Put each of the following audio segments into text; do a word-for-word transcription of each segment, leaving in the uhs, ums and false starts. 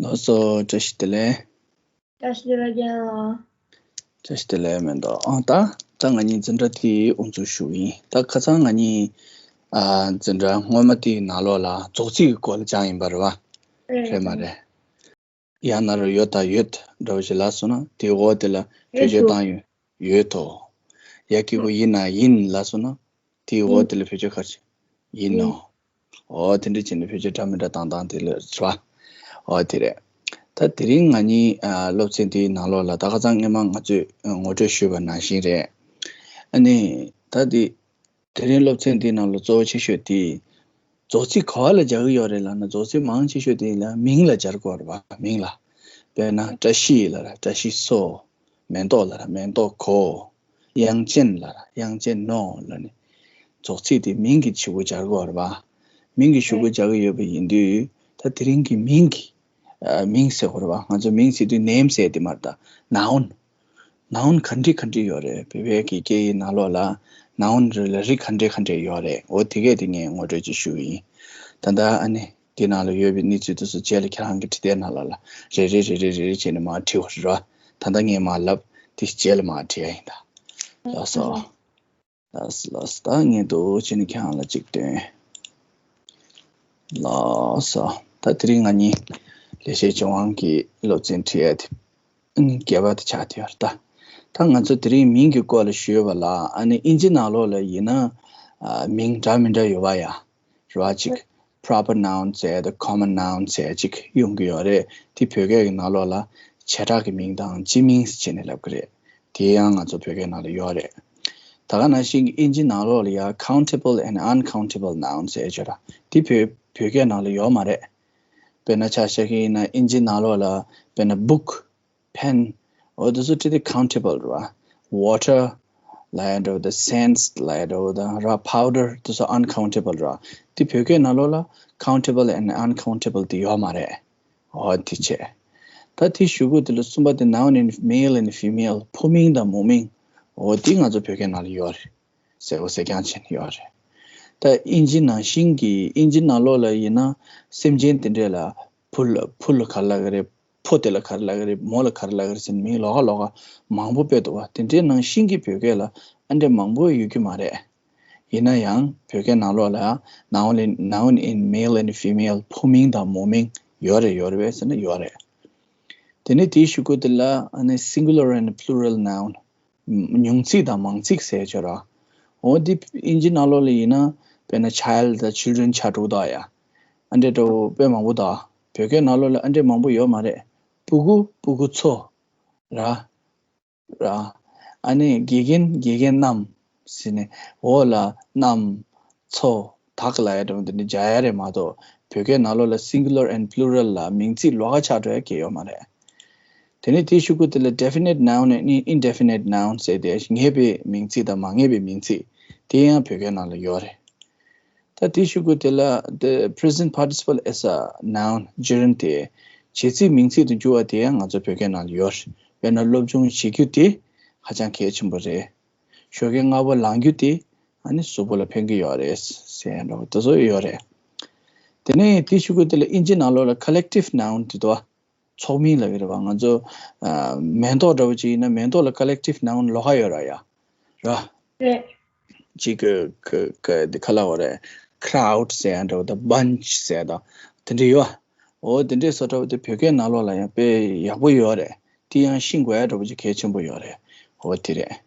ལགས་སོ། བཀྲ་ཤིས་བདེ་ལེགས། བཀྲ་ཤིས་བདེ་ལེགས་རྒན་ལགས། བཀྲ་ཤིས་བདེ་ལེགས་མེ་ཏོག་ཨ་ད་ད་ང་གཉིས་འཛིན་གྲྭ་དེའི་དབུ་འཛུགས་ཞུ་གི་ཡིན། ད་ཁ་སང་ང་གཉིས་ཨ་འཛིན་གྲྭ་སྔོན་མ་དེའི་ནང་ལོགས་ལ་རྫོགས་ཚིག་གི་སྐོར་ལ་སྦྱངས་ཡིན་པ་རེད་བ། རེད་མ་རེད། ཡང་ན་རོ་ཡོད་དང་ཡོད་འདྲ་བོ་ཞིག་ལབ་སོང་ན་དེའི་འོག་དེ་ལ་བེད་སྤྱོད་བཏང་ཡོད་ཡོད་དོ། ཡ་གི་གུ་ཡིན་ན་ཡིན་ལབ་སོང་ན་དེའི་འོག་དེ་ལ་བེད་སྤྱོད་ག་རེ་ཡིན་ནོ། འོ་དེ་འདྲ་བྱས་ནས་བེད་སྤྱོད་འདྲ་མི་འདྲ་བཏང་སྟངས་དེ་ལ་རེད་བ། འོ་དེ་རེད། ད་དེ་རིང་ང་གཉིས་ཨ་སློབ་ཚན་དེའི་ནང་ལོགས་ལ་ད་ཁ་སང་སྔོན་མ་ང་ཚོས་ངོ་སྤྲོད་ཞུས་པ་ནང་བཞིན་རེད། ཨ་ནི་ད་དེ་དེ་རིང་སློབ་ཚན་འདིའི་ནང་ལ་གཙོ་བོ་ཆེ་ཤོས་དེ་རྫོགས་ཚིག་ག་བ་ལ་སྦྱར་གྱི་ཡོད་རེད་ལབ་ན་རྫོགས་ཚིག་མང་ཆེ་ཤོས་དེ་ལ་མིང་ལ་སྦྱར་དགོས་རེད་བ། མིང་ལ། དཔེར་ན་བཀྲ་ཤིས་ལབ་ར་བཀྲ་ཤིས་སོ། མེ་ཏོག་ལབ་ར་མེ་ཏོག་གོ། དབྱངས་ཅན་ལབ་ར་དབྱངས་ཅན་ནོ་ལབ་ནས་རྫོགས་ཚིག་དེ་མིང་གི་གཞུག་གུ་སྦྱར་དགོས་རེད་བ། མིང་གི་གཞུག་གུ་སྦྱར་གྱི་ཡོད་པ་ཡིན་དུས་ད་དེ་རིང་གི་མིང་གི་ཨ་མིང་ཟེར་དགོས་རེད་བ། ང་ཚོ་མིང་ཟེར་དུས་name་ཟེར་དེ་མ་རེད་ད། noun noun་ག་འདྲ་ག་འདྲ་ཡོད་རེད། བོད་པའི་གི་སྐད་ཡིག་ནང་ལོགས་ལ་noun་རེ་ལ་རིགས་ག་འདྲ་ག་འདྲ་ཡོད་རེད། འོ་དེ་གས་དེ་ངས་ངོ་སྤྲོད་ཅིག་ཞུ་གི་ཡིན། ད་ལྟ་ཨ་ནི་དེ་ནང་ལ་ཡོད་པའི་གནས་ཚུལ་དེ་ཚོ་རྗེས་ལ་ཁྱེད་རང་གི་འབྲི་དེབ་ནང་ལོགས་ལ་རེ་རེ་རེ་རེ་རེ་རེ་བྱས་ནས་མར་བྲིས་པ་རེད་བ། ད་ལྟ་ངས་མར་ལབ་དེ་རྗེས་ལ་མར་བྲིས་ཡ་ཡིན་ད། ལགས་སོ། ལགས་སོ་ལགས་སོ། ད་ངས་འདུག་བྱས་ནས་ཁྱེད་རང་ལ་གཅིག་སྟོན། ལགས་སོ། ད་དེ་རིང་ང་གཉིས་ལེགས་བཤད་ལྗོན་དབང་གི་སློབ་ཚན་ཁྲིད་ཡ་དེ་ཨ་ནི་བརྒྱད་པ་དེ་ཆགས་བསྡད་ཡོད་རེད་ད། ད་ང་ཚོ་དེ་རིང་མིང་གི་སྐོར་ལ་ཞུས་པ་ལ་ཨ་ནི་ཨིན་ཇི་ནང་ལོགས་ལ་ཡིན་ན་ཨ་མིང་འདྲ་མི་འདྲ་ཡོད་པ་ཡ། རེད་བ། གཅིག་proper noun་ཟེར་དང་common noun་ཟེར་གཅིག་ཡོང་གི་ཡོད་རེད། དེ་བོད་སྐད་ཀྱི་ནང་ལོགས་ལ་བྱེ་བྲག་གི་མིང་དང་སྤྱི་མིང་ཟེར་བྱས་ནས་ལབ་ཀྱི་རེད། དེ་ཡང་ང་ཚོ་བོད་སྐད་ནང་ལ་ཡོད་རེད། ད་ག་ནང་བཞིན་གྱི་ཨིན་ཇི་ནང་ལོགས་ལ་ཡང་countable and uncountable noun་ཟེར་བྱས་ར་དེ་བོད་བོད་སྐད་ནང་ལ་ཡོད་མ་རེད། དཔེར་ན་ཆ་བཞག་གི་ཡིན་ན་ཨིན་ཇི་ནང་ལོགས་ལ་དཔེར་ན་book pen འོ་དེ་ཚོ་ཁྲིད་དེ་countable་རེད་བ། water་ལབ་ཡ་འདྲ་བོ་དང་scents་ལབ་ཡ་འདྲ་བོ་དང་ར་powder་དེ་ཚོ་uncountable་རེད་བ། དེ་བོད་སྐད་ནང་ལོགས་ལ་countable and uncountable་དེ་ཡོད་མ་རེད། འོ་དེ་བྱས། ད་དེ་གཞུག་གུ་དེ་ལ་གསུམ་པ་དེ་noun in male and female་ཕོ་མིང་དང་མོ་མིང་འོ་དེ་ང་ཚོ་བོད་སྐད་ནང་ལ་ཡོད་རེད། གསལ་པོ་གསལ་རྐྱང་བྱས་ནས་ཡོད་རེད། ད་ཨིན་ཇི་ནང་བཞིན་གྱི་ཨིན་ཇི་ནང་ལོགས་ལ་ཡིན་ན་སེམས་ཅན་དེ་འདྲས་ལ་བུ་ལ་བུ་ལ་ག་རེ་ལབ་ཀྱི་རེད། ཕོ་དེ་ལ་ག་རེ་ལབ་ཀྱི་རེད། མོ་ལ་ག་རེ་ལབ་ཀྱི་རེད་ཟེར་ནས་མིང་ལོགས་ཀ་ལོགས་ཀ་མང་པོ་སྤེལ་འདུག་བ། དེ་འདྲའི་ནང་བཞིན་གྱི་བོད་སྐད་ལ་ཨ་འདྲས་མང་པོ་ཡོད་ཀྱི་མ་རེད། ཡིན་ན་ཡང་བོད་སྐད་ནང་ལོགས་ལ་noun in noun in male and female་ཕོ་མིང་དང་མོ་མིང་ཡོད་རེད་ཡོད་རེད་པས་ཟེར་ན་ཡོད་རེད། དེ་ནས་དེའི་གཞུག་གུ་དེ་ལ་ཨ་ནི་singular and plural noun་ཉུང་ཚིག་དང་མང་ཚིག་ཟེར་ཆོག་ར། འོ་འདི་ཨིན་ཇི་ནང་ལོགས་ལ་ཡིན་ན་དཔེར་ན་child་དང་children་ཆ་དྲུག་དག་ཡ། ཨ་འདྲས་འདྲ་བོ་དཔེ་མང་པོ་དག་བོད་སྐད་ནང་ལོགས་ལ་ཨ་འདྲས་མང་པོ་ཡོད་མ་རེད། སྤུ་གུ་སྤུ་གུ་ཚོ། ར། ར། ཨ་ནི་དགེ་རྒན་དགེ་རྒན་རྣམས་ཟེར་ནས་འོག་ལ་རྣམས། ཚོ། དག་ལབ་ཡ་འདྲ་བོ་འདི་འདྲ་སྦྱར་ཡ་རེད་མ་གཏོགས་བོད་སྐད་ནང་ལོགས་ལ་singular and plural་ལ་མིང་ཚིག་ལོགས་ཀ་ཆགས་འགྲོ་ཡ་གང་ཡང་ཡོད་མ་རེད། དེ་ནས་དེའི་གཞུག་གུ་དེ་ལ་definite noun and indefinite noun་ཟེར་ཏེ་ངེས་པའི་མིང་ཚིག་དང་མ་ངེས་པའི་མིང་ཚིག་དེ་ཡང་བོད་སྐད་ནང་ལ་ཡོད་རེད། ད་དེའི་གཞུག་གུ་དེ་ལ་the present participle as a noun་བརྗོད་རིམ་དེ་བྱེད་ཚིག་མིང་ཚིག་ཏུ་འགྱུར་བ་དེ་ཡང་ང་ཚོ་བོད་སྐད་ནང་ལ་ཡོད་རེད། དཔེར་ན་སློབ་སྦྱོང་བྱེད་རྒྱུ་དེ་ཧ་ཅང་གལ་ཆེན་པོ་རེད། ཞོགས་ཀས་སྔ་པོ་ལངས་རྒྱུ་དེ་ཨ་ནི་གཟུགས་པོ་ལ་ཕན་གྱི་ཡོད་རེད་ཟེར་ཡ་འདྲ་བོ་དེ་ཚོ་ཡོད་རེད། དེ་ནས་དེའི་གཞུག་གུ་དེ་ལ་ཨིན་ཇི་ནང་ལོགས་ལ་collective noun་དེ་འདུག་བ། ཚོགས་མིང་ལབ་ཀྱི་རེད་བ། ང་ཚོ་ཨ་མེ་ཏོག་འདྲ་བོ་ཅིག་ཡིན་ན་མེ་ཏོག་ལ་collective noun་ལོགས་ཀ་ཡོད་ར་ཡ། ར། རེད། ཅིག་གི་གི་གི་འདི་ག་ལབ་དགོས་རེད། crowd་ཟེར་ཡ་འདྲ་བོ་དང་bunch་ཟེར་ཡ་དང་དེ་འདྲ་ཡོད་བ། འོ་དེ་འདྲའི་བཟོ་འདྲ་བོ་དེ་བོད་སྐད་ནང་ལོགས་ལ་ཡང་དཔེ་ཡག་པོ་ཡོད་རེད། དེ་ཡང་ཤེས་དགོས་ཡ་འདྲ་བོ་ཅིག་གལ་ཆེན་པོ་ཡོད་རེད། འོ་དེ་རེད།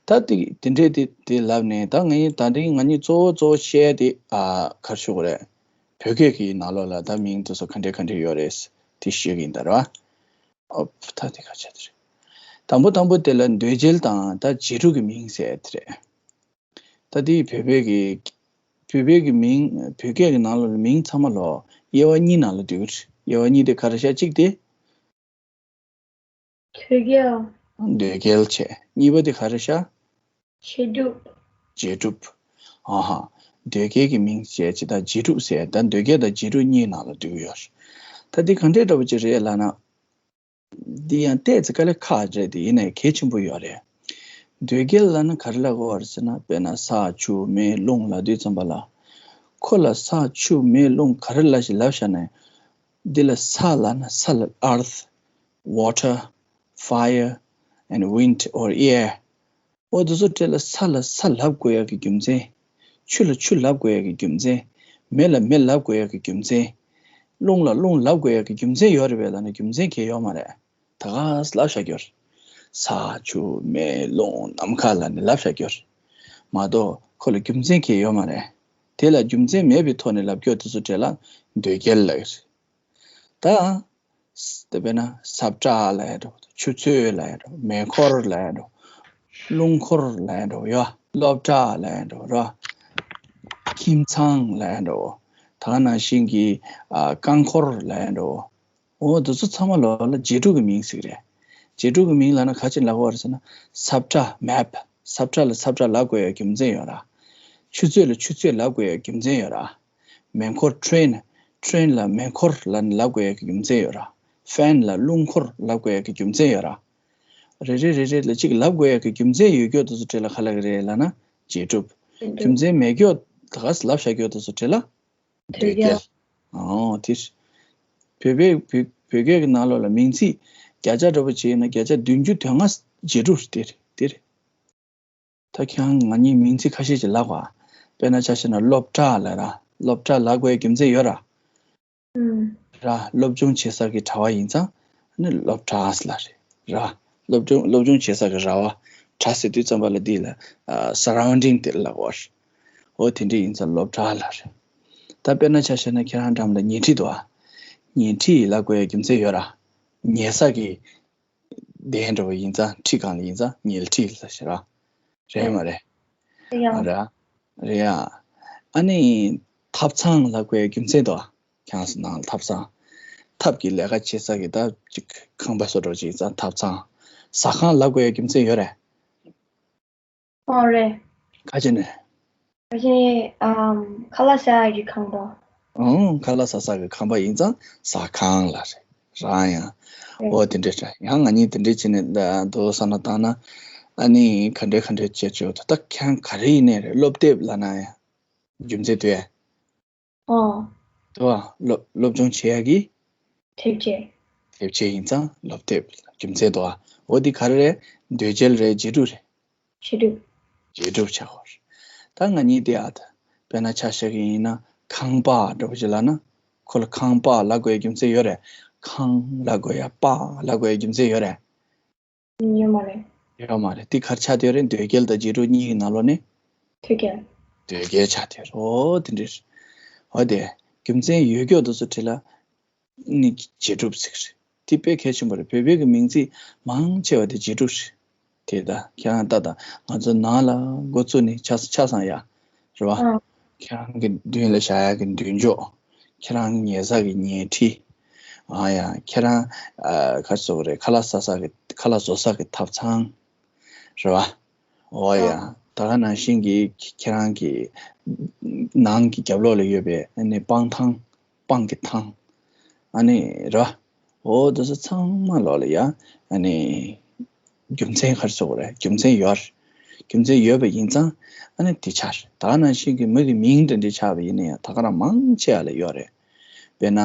ད་དེ་དེ་འདྲའི་དེ་དེ་ལབ་ནས་ད་ངས་ད་རིང་ང་གཉིས་གཙོ་བོ་གཙོ་བོ་བཤད་ཡ་དེ་ཨ་ག་རེ་ཞུ་དགོས་རེད། བོད་སྐད་ཀྱི་ནང་ལོགས་ལ་ད་མིང་དེ་ཚོ་ག་འདྲ་ག་འདྲ་ཡོད་རེད་དེ་ཤེས་ཀྱི་ཡིན་ད་ར། ཨོ་ད་དེ་ག་ཆ་དེ་རེད། དང་པོ་དང་པོ་དེ་ལ་འདོད་རྒྱལ་དང་ད་རྗེས་གྲུབ་ཀྱི་མིང་ཟེར་ཡ་དེ་རེད། ད་དེ་བོད་པའི་གི་བོད་པའི་གི་མིང་བོད་སྐད་ཀྱི་ནང་ལ་མིང་ཚང་མ་ལོ་དབྱེ་བ་གཉིས་ནང་ལ་འདུས་ཀྱི་རེད། དབྱེ་བ་གཉིས་དེ་ག་རེ་ཤག་གཅིག་དེ། འདོད་རྒྱལ། འདོད་རྒྱལ་བྱས། གཉིས་པ་དེ་ག་རེ་ཤག་རྗེས་གྲུབ། རྗེས་གྲུབ། ཨ་ཧ། འདོད་རྒྱལ་གྱི་མིང་བྱས་ཅི་ད་རྗེས་གྲུབ་ཟེར་ད་འདོད་རྒྱལ་དང་རྗེས་གྲུབ་གཉིས་ནང་ལ་འདུས་ཀྱི་ཡོད་རེད། ད་དེ་ག་འདྲས་འདྲ་བོ་ཅིག་རེད་ལབ་ན། འདི་ཡང་ཏོག་ཙམ་དཀའ་ལས་ཁག་རེད་དེ་ཡིན་ནའི་གལ་ཆེན་པོ་ཡོད་རེད། འདོད་རྒྱལ་ལབ་ན་ག་རེ་ལབ་དགོས་པ་རེད་ཟེར་ན་དཔེར་ན་ས་ཆུ་མེ་རླུང་ལབ་དུས་ཙམ་པ་ལ། ཁོ་ལ་ས་ཆུ་མེ་རླུང་ག་རེ་ལབ་ཞིག་ལབ་བཞག་ནའི། འདི་ལ་ས་ལབ་ན་ས་ལ་earth, water, fire and wind or air. འོ་དེ་ཚོ་སྒྲ་ལ་ས་ལ་ས་ལབ་དགོས་ཡག་གི་རྒྱུ་མཚན། ཆུ་ལ་ཆུ་ལབ་དགོས་ཡག་གི་རྒྱུ་མཚན། མེ་ལ་མེ་ལབ་དགོས་ཡག་གི་རྒྱུ་མཚན། རླུང་ལ་རླུང་ལབ་དགོས་ཡག་གི་རྒྱུ་མཚན་ཡོད་རེད་པས་ལབ་ན་རྒྱུ་མཚན་གང་ཡང་ཡོད་མ་རེད། ད་ག་ས་ལབ་བཞག་རྒྱུ་རེད། ས་ཆུ་མེ་རླུང་ནམ་མཁའ་ལབ་ནས་ལབ་བཞག་རྒྱུ་རེད། མ་གཏོགས་ཁོ་ལ་རྒྱུ་མཚན་གང་ཡང་ཡོད་མ་རེད། དེ་ལ་རྒྱུ་མཚན་མེད་པའི་ཐོག་ནས་ལབ་རྒྱུ་དེ་ཚོ་སྒྲ་ལ་འདོད་རྒྱལ་ལབ་ཀྱི་རེད། ད། དཔེར་ན་ས་བཀྲ་ལབ་ཡ་འགྲོ། ཆུ་ཚོད་ལབ་ཡ་འགྲོ། མེ་འཁོར་ལབ་ཡ་འགྲོ། རླུང་འཁོར་ལབ་ཡ་འགྲོ་ཡ། སློབ་གྲྭ་ལབ་ཡ་འགྲོ་ར། ཁྱིམ་ཚང་ལབ་ཡ་འགྲོ། ད་ག་ནང་བཞིན་གྱི་ཨ་རྐང་འཁོར་ལབ་ཡ་འགྲོ། འོ་དེ་ཚོ་ཚང་མ་ལོ་ལ་རྗེས་གྲུབ་ཀྱི་མིང་ཟིག་རེད། རྗེས་གྲུབ་ཀྱི་མིང་ལབ་ན་ག་ཅིག་ལབ་དགོས་རེད་ཟེར་ན། ས་བཀྲ་map། ས་བཀྲ་ལ་ས་བཀྲ་ལབ་དགོས་ཡ་རྒྱུ་མཚན་ཡོད་ར། ཆུ་ཚོད་ལ་ཆུ་ཚོད་ལབ་དགོས་ཡ་རྒྱུ་མཚན་ཡོད་ར། མེ་འཁོར་train། train ལ་མེ་འཁོར་ལབ་ལབ་དགོས་ཡ་གི་རྒྱུ་མཚན་ཡོད་ར། fan ལ་རླུང་འཁོར་ལབ་དགོས་ཡ་གི་རྒྱུ་མཚན་ཡོད་ར། རེ་རེ་རེ་རེ་ལ་གཅིག་ལབ་དགོས་ཡ་གི་རྒྱུ་མཚན་ཡོད་རྒྱུ་དེ་ཚོ་སྒྲ་ལ་ག་ལབ་ཀྱི་རེད་ལབ་ན་རྗེས་གྲུབ། རྒྱུ་མཚན་མེད་རྒྱུ་ད་ག་ས་ལབ་བཞག་རྒྱུ་དེ་ཚོ་སྒྲ་ལ་འདོད་རྒྱལ། འོ་དེ་རེད། བོད་པའི་བོད་བོད་སྐད་ཀྱི་ནང་ལོགས་ལ་མིང་ཚིག་བརྒྱ་ཆ་འདྲ་པོ་བྱས་ན་བརྒྱ་ཆ་བདུན་ཅུ་དོན་ལྔ་རྗེས་གྲུབ་དེ་རེད་དེ་རེད། ད་ཁྱེད་རང་ང་གཉིས་མིང་ཚིག་ཁ་ཤས་ཅིག་ལབ་པ། དཔེར་ན་ཆ་བཞག་ན་སློབ་གྲྭ་ལབ་ར། སློབ་གྲྭ་ལབ་དགོས་རྒྱུ་མཚན་ཡོད་ར། ཨུམ། ར། སློབ་སྦྱོང་བྱེད་ས་གི་གྲྭ་པ་ཡིན་ཙང་ནི་སློབ་གྲྭ་ཟེར་ལབ་རེད་ར། སློབ་སྦྱོང་སློབ་སྦྱོང་བྱེད་ས་གི་ར་བ། གྲྭ་ཟེར་དུས་ཙམ་པ་ལ་འདི་ལ་ཨ་surrounding དེ་ལབ་དགོས་རེད། འོ་དེ་འདྲ་ཡིན་ཙང་སློབ་གྲྭ་ལབ་རེད། ད་དཔེར་ན་ཆ་བཞག་ན་ཁྱེད་རང་འགྲམ་ལ་ཉལ་ཁྲི་འདུག་ཨ། ཉལ་ཁྲི་ལབ་དགོས་རྒྱུ་མཚན་ཡོད་ར། ཉལ་ས་གི་གདན་འདྲ་པོ་ཡིན་ཙང་ཁྲི་སྒང་ལ་ཡིན་ཙང་ཉལ་ཁྲི་ལ་ཟེར་ར། རེད་མ་རེད། ཡང་། ར། རེད་ཡ། ཨ་ནི་ཐབ་ཚང་ལབ་དགོས་རྒྱུ་མཚན་དོ། ཁྱེད་རང་ཚོ་ནང་ལ་ཐབ་ཚང་། ཐབ་ཀྱི་ལས་ཀ་བྱེད་ས་གི་ད་ཅིག་ཁང་པ་བཟོ་འདྲ་ཅིག་ཡིན་ཙང་ཐབ་ཚང་། ཟ་ཁང་ལབ་དགོས་རྒྱུ་མཚན་ཡོད་རེད། ཨོ་རེད། ག་ཅི་ནས། ག་ཅི་ནས་ཨམ་ཁ་ལག་ཟ་ཡག་གི་ཁང་པ། ཨང་ཁ་ལག་ཟ་ས་གི་ཁང་པ་ཡིན་ཙང་ཟ་ཁང་ལ་རེད་རང་ཡང་། རེད། འོ་དེ་འདྲས་རེད་ཡང་ང་གཉིས་དེ་འདྲས་བྱས་ནས་འདུག་བསམ་བློ་བཏང་ན། ཨ་ནི་ག་འདྲས་ག་འདྲས་བྱས་བྱས་ད་ལྟ་ཁྱེད་རང་ག་རེ་ཡིན་ནའི་རེད་སློབ་དེབ་ལབ་ན་ཡང་རྒྱུ་མཚན་དེ། ཨོ། དེ་བ་སློབ་སློབ་སྦྱོང་བྱེད་ཡག་གི་དེབ་ཆེ། དེབ་ཆེ་ཡིན་ཙང་སློབ་དེབ་རྒྱུ་མཚན་དོ། འོ་འདི་ག་རེ་རེད། འདོད་རྒྱལ་རེད་རྗེས་གྲུབ་རེད། རྗེས་གྲུབ། རྗེས་གྲུབ་ཆགས་པ་རེད། ད་ང་གཉིས་དེ་ཨ་ད་དཔེར་ན་ཆ་བཞག་གི་ཡིན་ན་ཁང་པ་འདྲ་པོ་ཅིག་ལབ་ན་ཁོ་ལ་ཁང་པ་ལབ་དགོས་ཡ་རྒྱུ་མཚན་ཡོད་རེད། ཁང་ལབ་དགོས་ཡ་པ་ལབ་དགོས་ཡ་རྒྱུ་མཚན་ཡོད་རེད། ཡོད་མ་རེད། ཡོད་མ་རེད། འདི་ག་རེ་ཆགས་བསྡད་རེད། འདོད་རྒྱལ་དང་རྗེས་གྲུབ་གཉིས་ཀྱི་ནང་ལོགས་ནས། འདོད་རྒྱལ། འདོད་རྒྱལ་ཆགས་བསྡད་རེད། འོ་དེ་འདྲ་རེད། འོ་དེ་རྒྱུ་མཚན་ཡོད་རྒྱུ་དེ་ཚོ་བྲིས་ལ་ནི་རྗེས་གྲུབ་ཟེར་གི་རེད། དེ་དཔེ་གལ་ཆེན་པོ་རེད། བོད་པའི་གི་མིང་ཚིག་མང་ཆེ་བ་དེ་རྗེས་གྲུབ་རེད། དེ་ད་ཁྱེད་རང་ལྟ་དང་ང་ཚོ་ནང་ལ་འགོ་བཙུགས་ནས་ཆ་ཆ་ཚང་ཡ་རེད་བ། ཨང་། ཁྱེད་རང་གི་མདུན་ལ་བཞག་ཡག་གི་མདུན་ཅོག་ཁྱེད་རང་ཉལ་ས་གི་ཉལ་ཁྲི། ཨ་ཡ་ཁྱེད་རང་ཨ་ག་རེ་ཟེར་དགོས་རེད། ཁ་ལག་ཟ་ས་གི་ཁ་ལག་བཟོ་ས་གི་ཐབ་ཚང་རེད་བ། འོ་ཡ་ཨང་། ད་ག་ནང་བཞིན་གྱི་ཁྱེད་རང་གི་ནང་གི་རྒྱབ་ལོགས་ལ་ཡོད་པའི་ཨ་ནི་སྤང་ཐང་སྤང་གི་ཐང་ཨ་ནི་རེད་བ། འོ་དེ་ཚོ་ཚང་མ་ལོགས་ལ་ཡ་ཨ་ནི་རྒྱུ་མཚན་ག་རེ་ཟེར་དགོས་རེད། རྒྱུ་མཚན་ཡོད་རེད། རྒྱུ་མཚན་ཡོད་པ་ཡིན་ཙང་ཨ་ནི་དེ་ཆགས་རེད། ད་ག་ནང་བཞིན་གྱི་མི་གི་མིང་འདྲ་འདྲ་ཆགས་པ་ཡིན་ན་ཡང་ད་ག་རང་མང་ཆེ་བ་ལ་ཡོད་རེད། དཔེར་ན་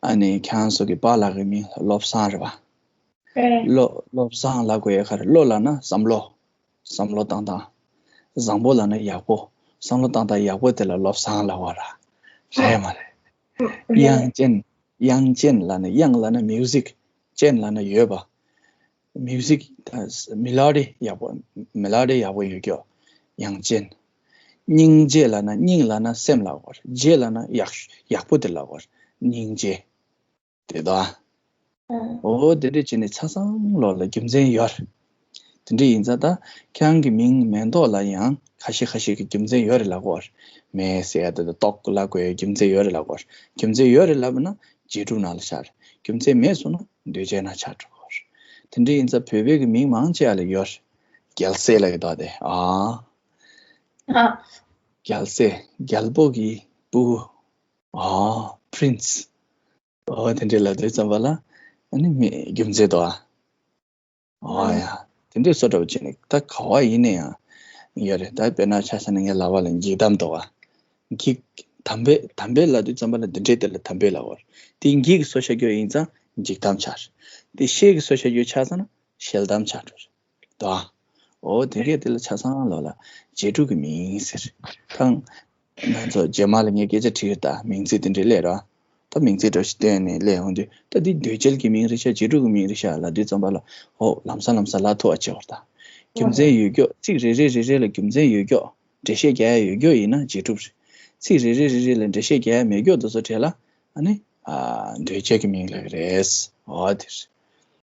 ཨ་ནི་ཁྱེད་རང་ཚོ་གི་པཱ་ལགས་ཀྱི་མིང་ལ་བློ་བཟང་རེད་བ། རེད། བློ་བློ་བཟང་ལབ་དགོས་ཡ་ག་རེ། བློ་ལབ་ན་བསམ་བློ། བསམ་བློ་བཏང་སྟངས། བཟང་པོ་ལབ་ན་ཡག་པོ། བསམ་བློ་བཏང་སྟངས་ཡག་པོ་དེ་ལ་བློ་བཟང་ལབ་པ་ར། རེད་མ་རེད། རེད། དབྱངས་ཅན། དབྱངས་ཅན་ལབ་ན་དབྱངས་ལབ་ན་མིའུ་ཟིག་ཅན་ལབ་ན་ཡོད་པ། མིའུ་ཟིག་ད་མེ་ལོ་ཌི་ཡག་པོ། མེ་ལོ་ཌི་ཡག་པོ་ཡོད་རྒྱུ། དབྱངས་ཅན། སྙིང་རྗེ་ལབ་ན་སྙིང་ལབ་ན་སེམས་ལབ་དགོས་རེད། རྗེ་ལབ་ན་ཡག་ཡག་པོ་དེ་ལབ་དགོས་རེད། སྙིང་རྗེ། དེ་དང་། ཨང་། འོ་དེ་འདྲ་བྱས་ནས་ཆ་ཚང་ལོགས་ལ་རྒྱུ་མཚན་ཡོད་རེད། དེ་འདྲ་ཡིན་ཙང་ད་ཁྱེད་རང་གི་མིང་མེ་ཏོག་ལ་ཡང་ཁ་ཤས་ཁ་ཤས་ཀྱི་རྒྱུ་མཚན་ཡོད་རེད་ལབ་དགོས་རེད། མེ་ཟེར་ཡ་དེ་དང་ཏོག་ལབ་དགོས་ཡ་རྒྱུ་མཚན་ཡོད་རེད་ལབ་དགོས་རེད། རྒྱུ་མཚན་ཡོད་རེད་ལབ་ན་རྗེས་གྲུབ་ནང་ལ་ཆགས་རེད། རྒྱུ་མཚན་མེད་སོང་ན་འདོད་བྱེད་ནང་ཆགས་འགྲོ་གི་རེད། དེ་འདྲ་ཡིན་ཙང་བོད་པའི་གི་མིང་མང་ཆེ་བ་ལ་ཡོད་རེད། རྒྱལ་སྲས་ལབ་ཀྱི་འདུག་དེ་ཨ། ཨ། རྒྱལ་སྲས་རྒྱལ་པོ་གི་སྤུ་གུ། ཨ། པི་རིན་སི། འོ་དེ་འདྲ་ལབ་དུས་ཙམ་པ་ལ་ཨ་ནི་མི་རྒྱུ་མཚན་འདུག་ཨ། འོ་ཡ། དེ་འདྲའི་བཟོ་འདྲ་པོ་བྱས་ནས་ད་ག་བ་ཡིན་ན་ཡང་ཡོད་རེད། ད་དཔེར་ན་ཆ་བཞག་ན་ངའི་ལག་པ་ལ་འགྱིག་དམ་འདུག་ཨ། འགྱིག་ དམ་པའི་དམ་པའི་ལབ་དུས་ཙམ་པ་ལ་འདི་འདྲའི་དེ་ལ་དམ་པའི་ལབ་པ་རེད། དེ་འགྱིག་གི་བཟོ་བྱ་རྒྱུ་ཡིན་ཙང་འགྱིག་དམ་ཆགས་རེད། དེ་ཤེལ་གྱི་བཟོ་བྱ་རྒྱུ་ཆགས་ཙང་ན་ཤེལ་དམ་ཆགས་འགྲོ་རེད་དོ། འོ་དེ་གས་དེ་ལ་ཆ་ཚང་ལོ་ལ་རྗེས་གྲུབ་ཀྱི་མིང་ཟེར། ཐང་ང་ཚོ་རྗེས་མ་ལ་ངས་སྐད་ཆ་དྲིས་ཡོད་ད། མིང་ཚིག་དེ་འདྲའི་སླེབས་ར། ད་མིང་ཚིག་འདྲ་ཞིག་བཏོན་ནས་སླེབས་ཡོང་དུས་ད་འདི་འདོད་བྱེད་ཀྱི་མིང་རེད་ཤག་རྗེས་གྲུབ་ཀྱི་མིང་རེད་ཤག་ལབ་དུས་ཙམ་པ་ལ་འོ་ལམ་སང་ལམ་སང་ལབ་ཐུབ་པ་བྱེད་བར་ད། རྒྱུ་མཚན་ཡོད་རྒྱུ། ཚིག་རེ་རེ་རེ་རེ་ལ་རྒྱུ་མཚན་ཡོད་རྒྱུ། འགྲེལ་བཤད་རྒྱག་ཡ་ཡོད་རྒྱུ་ཡིན་ན་རྗེས་གྲུབ་རེད། ཚིག་རེ་རེ་རེ་རེ་ལ་འགྲེལ་བཤད་རྒྱག་ཡ་མེད་རྒྱུ་དེ་ཚོ་གྲས་ལ་ཨ་ནི་ཨ་འདོད་བྱེད་ཀྱི་མིང་ལབ་ཀྱི་རེད། འོ་དེ་རེད།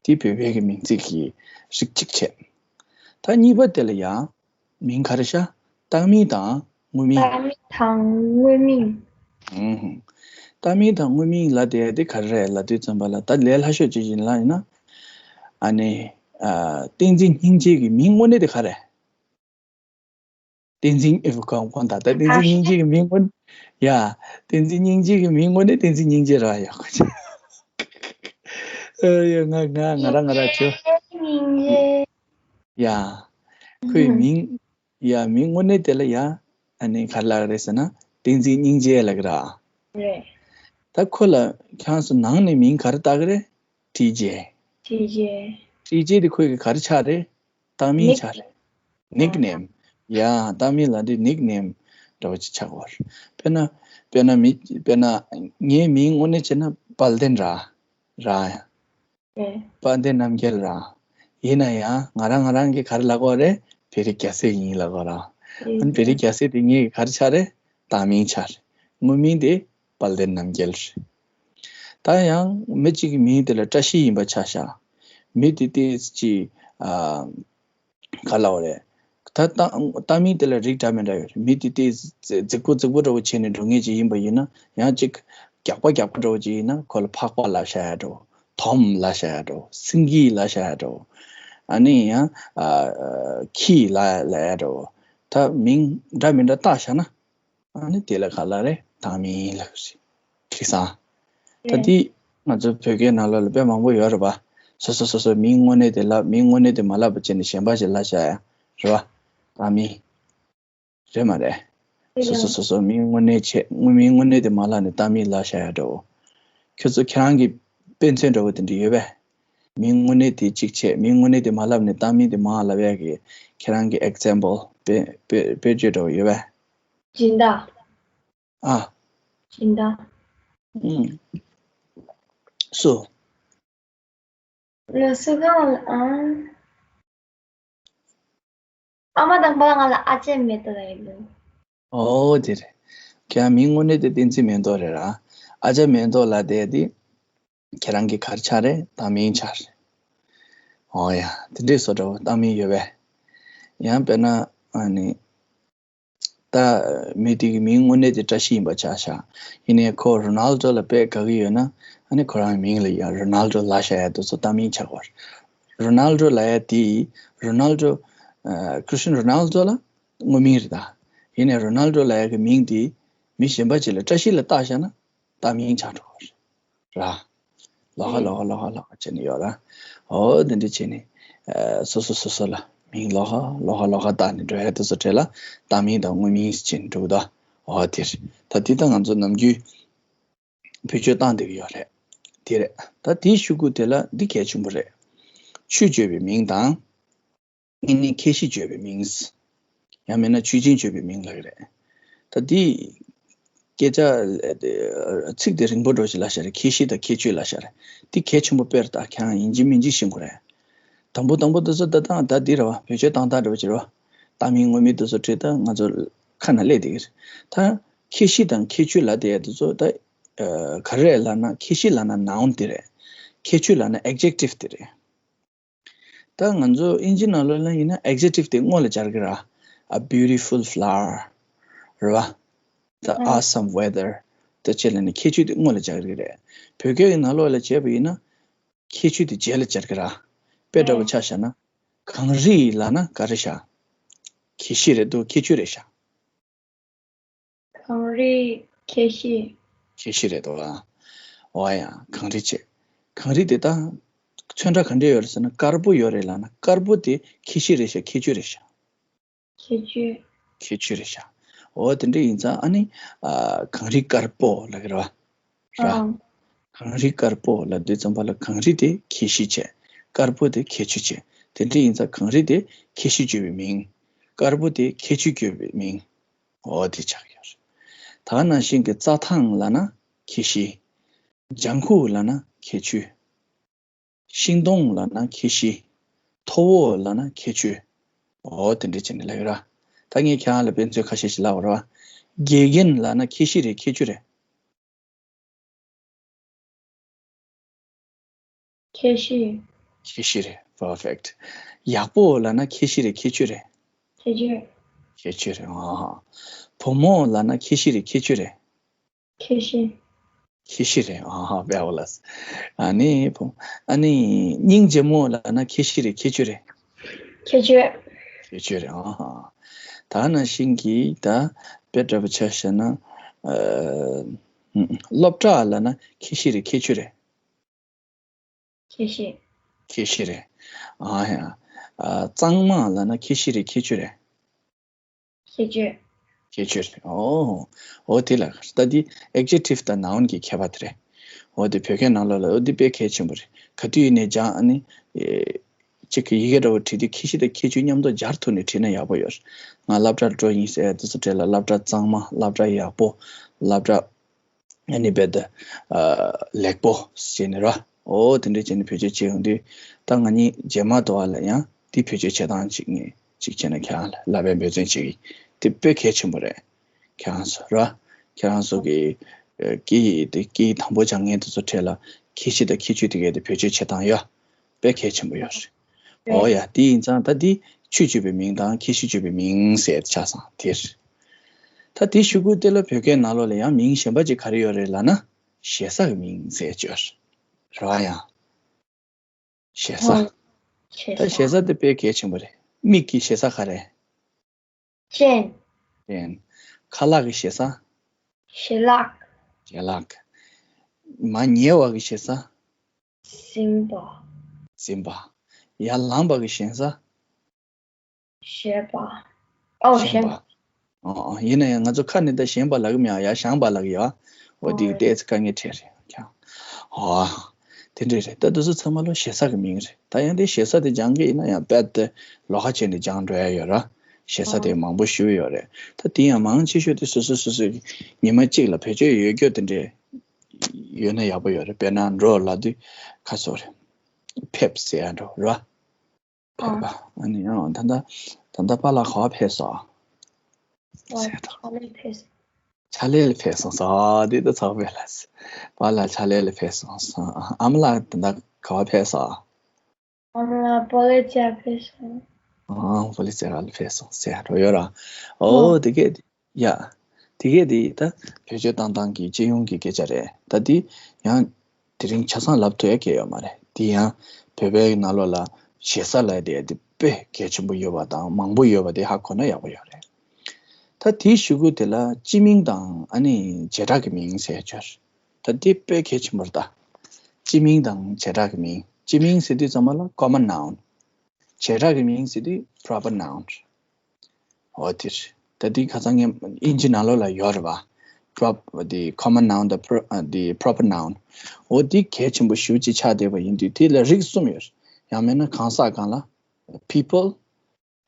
དེ་བོད་པའི་གི་མིང་ཚིག་གི་རིགས་གཅིག་བྱས། ད་གཉིས་པ་དེ་ལ་ཡང་མིང་ག་རེ་ཤག་བཏགས་མིང་དང་དངོས་མིང་། བཏགས་མིང་དང་དངོས་མིང་། ཨུམ། བཏགས་མིང་དང་དངོས་མིང་ལབ་དེ་དེ་ག་རེ་རེད་ལབ་དུས་ཙམ་པ་ལ་ད་ལས་སླ་ཤོས་ཅིག་ཡིན་ལ་ཡིན་ན། ཨ་ནི། ཨ། བསྟན་འཛིན་སྙིང་རྗེ་གི་མིང་དངོས་གནས་དེ་ག་རེ། བསྟན་འཛིན་ཨེ་གང་གང་ད་ད་བསྟན་འཛིན་སྙིང་རྗེ་གི་མིང་དངོས། ཡ། བསྟན་འཛིན་སྙིང་རྗེ་གི་མིང་དངོས་གནས་བསྟན་འཛིན་སྙིང་རྗེ་ར་ཡག་པོ་བྱས། ཨ་ཡ་ང་ང་ང་ར་ང་ར་ཆོ། སྙིང་རྗེ། ཡ། ཁོའི་ཨུམ། མིང་། ཡ་མིང་དངོས་གནས་དེ་ལ་ཡ། ཨ་ནི་ག་རེ་ལབ་ཀྱི་རེད་ཟེར་ན་བསྟན་འཛིན་སྙིང་རྗེ་ལབ་ཀྱི་ར། རེད། ད་ཁོ་ལ་ཁྱེད་རང་ཚོ་ནང་ནས་མིང་ག་རེ་བཏགས་ཀྱི་རེད། ཊི་ཇེ། ཊི་ཇེ། ཊི་ཇེ་དེ་ཁོའི་གི་ག་རེ་ཆགས་རེད། བཏགས་མིང་ཆགས་རེད། ནིག་ནེམ། ཡ་བཏགས་མིང་ལབ་དུས་ནིག་ནེམ་འདྲ་བོ་ཅིག་ཆགས་ཀྱི་ཡོད་རེད། དཔེར་ན། དཔེར་ན་མི། དཔེར་ན། ངའི་མིང་དངོས་གནས་བྱས་ན་དཔལ་ལྡན་ར། ར། ཡ། རེད། དཔལ་ལྡན་རྣམ་རྒྱལ་ར། ཡིན་ན་ཡང་ང་རང་ང་རང་གིས་ག་རེ་ལབ་ཀྱི་ཡོད་རེད། བེ་རི་རྒྱལ་སྲས་ཡིན་ལབ་ཀྱི་ཡོད་ར། ཨ་ནི་བེ་རི་རྒྱལ་སྲས་དེ་ངའི་ག་རེ་ཆགས་རེད། བཏགས་མིང་ཆགས་རེད། དངོས་མིང་དེ་དཔལ་ལྡན་རྣམ་རྒྱལ་རེད། ད་ཡང་མི་གཅིག་གི་མིང་དེ་ལ་བཀྲ་ཤིས་ཡིན་པ་ཆ་བཞག་མི་དེ་ཏོག་ཙམ་ཅིག་ཨ། ག་ལབ་དགོས་རེད། ད་བཏགས་བཏགས་མིང་དེ་ལ་རིགས་འདྲ་མི་འདྲ་ཡོད་རེད། མི་དེ་ཏོག་ཙམ་རྫིག་པོ་རྫིག་པོ་འདྲ་བོ་བྱས་ནས་འགྲོ་མཁན་ཅིག་ཡིན་པ་ཡིན་ན། ཡང་ཅིག་རྒྱགས་པ་རྒྱགས་པ་འདྲ་བོ་ཅིག་ཡིན་ན་ཁོ་ལ་ཕག་པ་ལབ་བཞག་ཡ་འདྲ་བོ། དོམ་ལབ་བཞག་ཡ་འདྲ་བོ། སེང་གེ་ལབ་བཞག་ཡ་འདྲ་བོ། ཨ་ནི་ཡང་ཨ། ཁྱི་ལབ་ལབ་ཡ་འདྲ་བོ། ད་མིང་འདྲ་མི་འདྲ་བཏགས་བཞག་ན། ཨ་ནི་དེ་ལ་ག་ལབ་རེད། བཏགས་མིང་ལབ་རེད། ཁེ་སང་། ད་ཨེ། འདི་ང་ཚོ་བོད་སྐད་ནང་ལོགས་ལ་དཔེ་མང་པོ་ཡོད་རེད་པ། སོ་སོ་སོ་སོའི་མིང་དངོས་གནས་དེ་ལབ། མིང་དངོས་གནས་དེ་མ་ལབ་པ་བྱས་ནས་གཞན་པ་ཞིག་ལབ་བཞག་ཡ། རེད་པ། བཏགས་མིང་། རེད་མ་རེད། རེད། སོ་སོ་སོ་སོའི་མིང་དངོས་གནས་བྱས། དངོས་མིང་དངོས་གནས་དེ་མ་ལབ་ནས་བཏགས་མིང་ལབ་བཞག་ཡ་འདྲ་བོ། ཁྱོད་ཚོ་ཁྱེད་རང་གི་དཔེ་མཚོན་འདྲ་བོ་དེ་འདྲ་ཡོད་པས། མིང་དངོས་གནས་དེ་གཅིག་བྱས། མིང་དངོས་གནས་དེ་མ་ལབ་ནས་བཏགས་མིང་དེ་མར་ལབ་ཡ་གི་ཁྱེད་རང་གི་ཨེག་ཛམ་པལ་དཔེ་དཔེ་དཔེ་བརྗོད་འདྲ་བོ་ཡོད་པས། སྦྱིན་བདག་ཨ། སྦྱིན་བདག་ཨུམ། སུ། ང་སུ་གང་ལ་ཨ། ཨ་མ་དང་པ་ང་ལ་ཨ་ཅེ་མེ་ཏོག་ལབ་ཡིན་འདུག་ཨོ་དེ་རེད། ཁྱེད་མིང་དངོས་གནས་དེ་བསྟན་འཛིན་མེ་ཏོག་རེད་ར། ཨ་ཅེ་མེ་ཏོག་ལབ་དེ་དེ། ཁྱེད་རང་གི་ག་རེ་ཆགས་རེད། བཏགས་མིང་ཆགས་རེད། ཨོ་ཡ། དེ་འདྲས་བཟོ་འདྲ་བོ་བཏགས་མིང་ཡོད་པས། ཡང་དཔེར་ན་ཨ་ནི། ད་མི་དེ་གི་མིང་དངོས་གནས་དེ་བཀྲ་ཤིས་ཡིན་པ་ཆ་བཞག་ཡིན་ནའི་ཁོ་རོ་ནལ་ཌོ་ལ་དཔེ་དགའ་གི་ཡོད་ན། ཨ་ནི་ཁོ་རང་གི་མིང་ལ་ཡང་རོ་ནལ་ཌོ་ལབ་བཞག་ཡ་དེ་ཚོ་བཏགས་མིང་ཆགས་པ་རེད། རོ་ནལ་ཌོ་ལབ་ཡ་དེ། རོ་ནལ་ཌོ། ཨ། ཁྲི་སི་ཊི་ཡན་རོ་ནལ་ཌོ་ལ་དངོས་མིང་རེད་ད། ཡིན་ནའི་རོ་ནལ་ཌོ་ལབ་ཡ་གི་མིང་དེ་མི་གཞན་པ་ཅིག་ལ་བཀྲ་ཤིས་ལ་བཏགས་བཞག་ན་བཏགས་མིང་ཆགས་འགྲོ་གི་རེད། ར། ལོགས་ཀ་ལོགས་ཀ་ལོགས་ཀ་ལོགས་ཀ་བྱས་ནས་ཡོད་ར། འོ་འདི་འདྲ་བྱས་ནས། ཨ། སོ་སོ་སོ་སོ་ལ་མིང་ལོགས་ཀ་ལོགས་ཀ་ལོགས་ཀ་བཏགས་ནས་འགྲོ་ཡ་དེ་ཚོ་གྲས་ལ་བཏགས་མིང་དང་དངོས་མིང་ཟེར་བྱས་ནས་འགྲོ་གི་འདུག་འོ་དེ་རེད། ད་འདི་ད་ང་ཚོ་ནམ་རྒྱུན་བེད་སྤྱོད་བཏང་བསྡད་ཀྱི་ཡོད་རེད། དེ་རེད། ད་དེའི་གཞུག་གུ་དེ་ལ་འདི་གལ་ཆེན་པོ་རེད། ཆོས་བརྗོད་པའི་མིང་དང་། ཨ་ནི་ཁྱད་གཞི་བརྗོད་པའི་མིང་། ཡང་མིན་ན་ཆོས་ཅན་བརྗོད་པའི་མིང་ལབ་ཀྱི་རེད། ད་འདི། སྐད་ཆ། ཚིག་དེ་རིང་པོ་འདྲ་ཞིག་ལབ་བཞག་རེད། ཁྱད་གཞི་དང་ཁྱད་ཆོས་ལབ་བཞག་རེད། འདི་གལ་ཆེན་པོ་དཔེ་རེད། ད་ཁྱེད་རང་ཡིན་གཅིག་མིན་གཅིག་ཤེས་དགོས་རེད། དང་པོ་དང་པོ་འདི་ཚོ་ད་ད་ད་འདི་རེད་པ། བེད་སྤྱོད་བཏང་སྟངས་འདྲ་བོ་ཅིག་རེད་པ། བཏགས་མིང་དངོས་མིང་འདི་ཚོ་བྲིས་ད་ང་ཚོ་ཁ་ན་སླེབས་བསྡད་ཀྱི་རེད། ད་ཁྱད་གཞི་དང་ཁྱད་ཆོས་ལབ་བསྡད་ཡ་འདི་ཚོ་ད། ག་རེ་རེད་ལབ་ན། ཁྱད་གཞི་ལབ་ན་ནའུན་དེ་རེད། ཁྱད་ཆོས་ལབ་ན་ཨེག་ཇེག་ཊིབ་དེ་རེད། ད་ང་ཚོ་ཨིན་ཇི་ནང་ལོགས་ལ་ཡིན་ན་ཨེག་ཇེག་ཊིབ་དེ་སྔོན་ལ་སྦྱར་གི་ར། A beautiful flower རེད་པ། The awesome weather དེ་བྱས་ལ་ནི་ཁྱད་ཆོས་དེ་སྔོན་ལ་སྦྱར་གི་རེད། བོད་སྐད་ཀྱི་ནང་ལོགས་ལ་བྱས་པ་ཡིན་ན། ཁྱད་ཆོས་དེ་རྗེས་ལ་སྦྱར་གི་ར། དཔེ་འདྲ་པོ་ཆ་བཞག་ན། གངས་རི་ལབ་ན་ག་རེ་ཤག་ཁྱད་གཞི་རེད་འདུག་ཁྱད་ཆོས་རེད་ཤག་གངས་རི་ཁྱད་གཞི། ཁྱད་གཞི་རེད་འདུག་ཨ། འོ་ཡ། གངས་རི་བྱས། གངས་རི་དེ་ད། ཚོན་ཁྲ་ག་འདྲས་ཡོད་རེད་ཟེར་ན་དཀར་པོ་ཡོད་རེད་ལབ་ན་དཀར་པོ་དེ་ཁྱད་གཞི་རེད་ཤག་ཁྱད་ཆོས་རེད་ཤག་ཁྱད་ཆོས། ཁྱད་ཆོས་རེད་ཤག་འོ་དེ་འདྲ་ཡིན་ཙང་ཨ་ནི་ཨ་གངས་རི་དཀར་པོ་ལབ་ཀྱི་རེད་བ། ར། ཨང་། གངས་རི་དཀར་པོ་ལབ་དུས་ཙམ་པ་ལ་གངས་རི་དེ་ཁྱད་གཞི་བྱས། དཀར་པོ་དེ་ཁྱད་ཆོས་བྱས། དེ་འདྲ་ཡིན་ཙང་གངས་རི་དེ་ཁྱད་གཞི་བརྗོད་པའི་མིང་། དཀར་པོ་དེ་ཁྱད་ཆོས་བརྗོད་པའི་མིང་། འོ་དེ་ཆགས་ཀྱི་ཡོད་རེད། ད་ནང་བཞིན་གྱི་རྩྭ་ཐང་ལབ་ན་ཁྱད་གཞི། ལྗང་ཁུ་ལབ་ན་ཁྱད་ཆོས། ཤིང་སྡོང་ལབ་ན་ཁྱད་གཞི། མཐོ་བོ་ལབ་ན་ཁྱད་ཆོས། འོ་དེ་འདྲ་བྱས་ནས་ལབ་ཡོད་ར། ད་ངས་ཁྱེད་རང་ལ་དཔེ་མཚོན་ཁ་ཤས་ཤིག་ལབ་པ་ར། དགེ་རྒན་ལབ་ན་ཁྱད་གཞི་རེད་ཁྱད་ཆོས་རེད། ཁྱད་གཞི། ཁྱད་གཞི་རེད། Perfect། ཡག་པོ་ལབ་ན་ཁྱད་གཞི་རེད་ཁྱད་ཆོས་རེད། ཁྱད་ཆོས། ཁྱད་ཆོས་རེད། ཨ་ཧ། བུ་མོ་ལབ་ན་ཁྱད་གཞི་རེད་ཁྱད་ཆོས་རེད། ཁྱད་གཞི། ཁྱད་གཞི་རེད། ཨ་ཧ། Fabulous། ཨ་ནི་བུ། ཨ་ནི་སྙིང་རྗེ་མོ་ལབ་ན་ཁྱད་གཞི་རེད་ཁྱད་ཆོས་རེད། ཁྱད་ཆོས། ཁྱད་ཆོས་རེད། ཨ་ཧ། ད་ནང་བཞིན་གྱི་ད་དཔེ་འདྲ་པོ་ཆ་བཞག་ན། ཨ། སློབ་གྲྭ་ལབ་ན་ཁྱད་གཞི་རེད་ཁྱད་ཆོས་རེད། ཁྱད་གཞི། ཁྱད་གཞི་རེད། ཨ་ཡ། ཨ། གཙང་མ་ལབ་ན་ཁྱད་གཞི་རེད་ཁྱད་ཆོས་རེད། ཁྱད་ཆོས། ཁྱད་ཆོས་རེད། ཨོ། ཨོ་དེ་ལ་ད་འདི་adjective་དང་noun་གི་ཁྱད་པར་དེ་རེད། ཨོ་དེ་བོད་སྐད་ནང་ལོགས་ལ་ཨོ་འདི་དཔེ་གལ་ཆེན་པོ་རེད། ག་དུས་ཡིན་ནའི་སྦྱང་ཨ་ནི། ཨེ། གཅིག་གི་ཡི་གེ་འདྲ་བོ་བྲིས་དུས་ཁྱད་གཞི་དང་ཁྱད་ཆོས་མཉམ་དུ་སྦྱར་ཐུབ་ནས་བྲིས་ན་ཡག་པོ་ཡོད་རེད། ང་སློབ་གྲྭར་འགྲོ་ཡིན་ཟེར་ཡ་དེ་ཚོ་གྲས་ལ་སློབ་གྲྭ་གཙང་མ་སློབ་གྲྭ་ཡག་པོ་སློབ་གྲྭ། ཨ་ནི་རྦད་དེ། ཨ། ལེགས་པོ་ཟེར་ནས་ར། ཨོ་དེ་འདྲ་བྱས་ནས་བེད་སྤྱོད་བྱེད་ཡོང་དུས་ད་ང་གཉིས་རྗེས་མ་དུ་བ་ལ་ཡང་དེ་བེད་སྤྱོད་བྱེད་སྟངས་གཅིག་ངས་གཅིག་བྱས་ན་ཁྱེད་རང་ལ་ལབ་པའི་འབད་བརྩོན་བྱེད་ཀྱི་དེ་དཔེ་གལ་ཆེན་པོ་རེད། ཁྱེད་རང་ཚོ་ར། ཁྱེད་རང་ཚོ་གི་ཨ། སྐད་ཡིག་དེ་སྐད་ཡིག་དང་པོ་སྦྱང་མཁན་དེ་ཚོ་གྲས་ལ་ཁྱད་གཞི་དང་ཁྱད་ཆོས་དེ་གའི་དེ་བེད་སྤྱོད་བྱེད་སྟངས་ཡ། དཔེ་གལ་ཆེན་པོ་ཡོད་རེད། ཨོ་ཡ་དེ་ཡིན་ཙང་ད་འདི་ཆོས་བརྗོད་པའི་མིང་དང་ཁྱད་གཞི་བརྗོད་པའི་མིང་ཟེར་ཆགས་སོང་དེ་རེད། ད་དེ་ཞུ་སྐུལ་དེ་ལ་བོད་སྐད་ནང་ལོགས་ལ་ཡང་མིང་གཞན་པ་ཅིག་ག་རེ་ཡོད་རེད་ལབ་ན་ཞེ་ས་གི་མིང་ཟེར་ཅིག་ཡོད་རེད་བ་ཡང་། ཞེ་ས། ཨོ། ཞེ་ད་ས། ཞེ་ས་དེ་དཔེ་གལ་ཆེན་པོ་རེད། མིག་གི་ཞེ་ས་ག་རེ། སྤྱན། སྤྱན། ཁ་ལག་གི་ཞེ་ས། ཞལ་ལག། ཞལ་ལག། མར་ཉལ་བ་གི་ཞེ་ས། གཟིམ་པ། གཟིམ་པ། ཡར་ལངས་པ་གི་ཞེ་ས། བཞེངས་པ། ཨོ་བཞེངས་པ། ཨོ་ཨོ་ཡིན་ན་ཡང་ང་ཚོ་ཁ་ནས་ད་བཞེངས་པ་ལབ་གི་མེད་ཨ། ཡར་བཞེངས་པ་ལབ་གི་ཡོད་ཨ། འོ་དེ་གི་ཏོག་ཙམ་དཀའ་ངལ་འཕྲད་རེད་ཀྱང་། ཨོ། དེ་འདྲས་རེད། ད་དེ་ཚོ་ཚང་མ་ལོ་ཞེ་ས་གི་མིང་རེད། ད་ཡང་དེ་ཞེ་ས་དེ་སྦྱང་གི་ཡིན་ན་ཡང་རྦད་དེ་ལོགས་ཀ་བྱས་ནས་སྦྱང་འགྲོ་ཡ་ཡོད་ར། ཞེ་ས་དེ་མང་པོ་ཞེ་པོ་ཡོད་རེད། ད་དེ་ཡང་མང་ཆེ་ཤོས་དེ་སོ་སོ་སོ་སོའི་ཉི་མ་གཅིག་ལ་བེད་སྤྱོད་ཡོད་རྒྱུ་དེ་འདྲས་ཡོད་ན་ཡག་པོ་ཡོད་རེད། དཔེར་ན་འགྲོ་ལབ་དུས་ཁ་སོ་རེད། ཕེབས་ཟེར་ཡ་འགྲོ་ར། ཕེབས་པ། ཨ་ནི་ཡང་ད་ལྟ་ད་ལྟ་པཱ་ལགས་ག་པར་ཕེབས་སོང་། ཨ། ཟེར་དང་། ཕྱག་ལས་ཕེབས། ཕྱག་ལས་ལ་ཕེབས་སོང་ཟེར། ཨ། འདི་ད་ཚགས་པས་ལ། པཱ་ལགས་ཕྱག་ལས་ལ་ཕེབས་སོང་ཟེར། ཨ་མ་ལགས་ད་ལྟ་ག་པར་ཕེབས་སོང་། ཨ་མ་ལགས་པོ་ལི་ཅ་ཕེབས་སོང་། ཨ། པོ་ལི་ཅ་ལ་ཕེབས་སོང་ཟེར་འགྲོ་ཡོད་ར། ཨོ། ཨོ་དེ་གས། ཡ། དེ་གས་དེ་ད་བེད་སྤྱོད་བཏང་སྟངས་ཀྱི་སྤྱི་ཡོངས་ཀྱི་སྐད་ཆ་རེད། ད་དེ་ཡང་དེ་རིང་ཆ་ཚང་ལབ་ཐུབ་ཡ་གང་ཡོད་མ་རེད། དེ་ཡང་བོད་པའི་ནང་ལོགས་ལ་ཞེ་ས་ལབ་ཡ་དེ་དཔེ་གལ་ཆེན་པོ་ཡོད་པ་དང་མང་པོ་ཡོད་པ་དེ་ཧ་གོ་ན་ཡག་པོ་ཡོད་རེད། ད་དེའི་གཞུག་གུ་དེ་ལ་སྤྱི་མིང་དང་ཨ་ནི་བྱེ་བྲག་གི་མིང་ཟེར་ཡ་ཅིག་ཡོད་རེད། ད་དེ་དཔེ་གལ་ཆེན་པོ་རེད་ད། སྤྱི་མིང་དང་བྱེ་བྲག་གི་མིང་། སྤྱི་མིང་ཟེར་དུས་ཙམ་པ་ལ་common noun། བྱེ་བྲག་གི་མིང་ཟེར་དུས་proper noun། འོ་དེ་རེད། ད་དེ་ཁ་སང་ངས་ཨིན་ཇི་ནང་ལོགས་ལ་ཡོད་རེད་པ། prop- the common noun, the pro- uh, the proper noun། འོ་དེ་གལ་ཆེན་པོ་ཞེ་པོ་ཅིག་ཆགས་བསྡད་པ་ཡིན་དུས་དེ་ལ་རིགས་གསུམ་ཡོད་རེད། ཡང་མིན་ན་གང་ཟག་སྒང་ལ་people།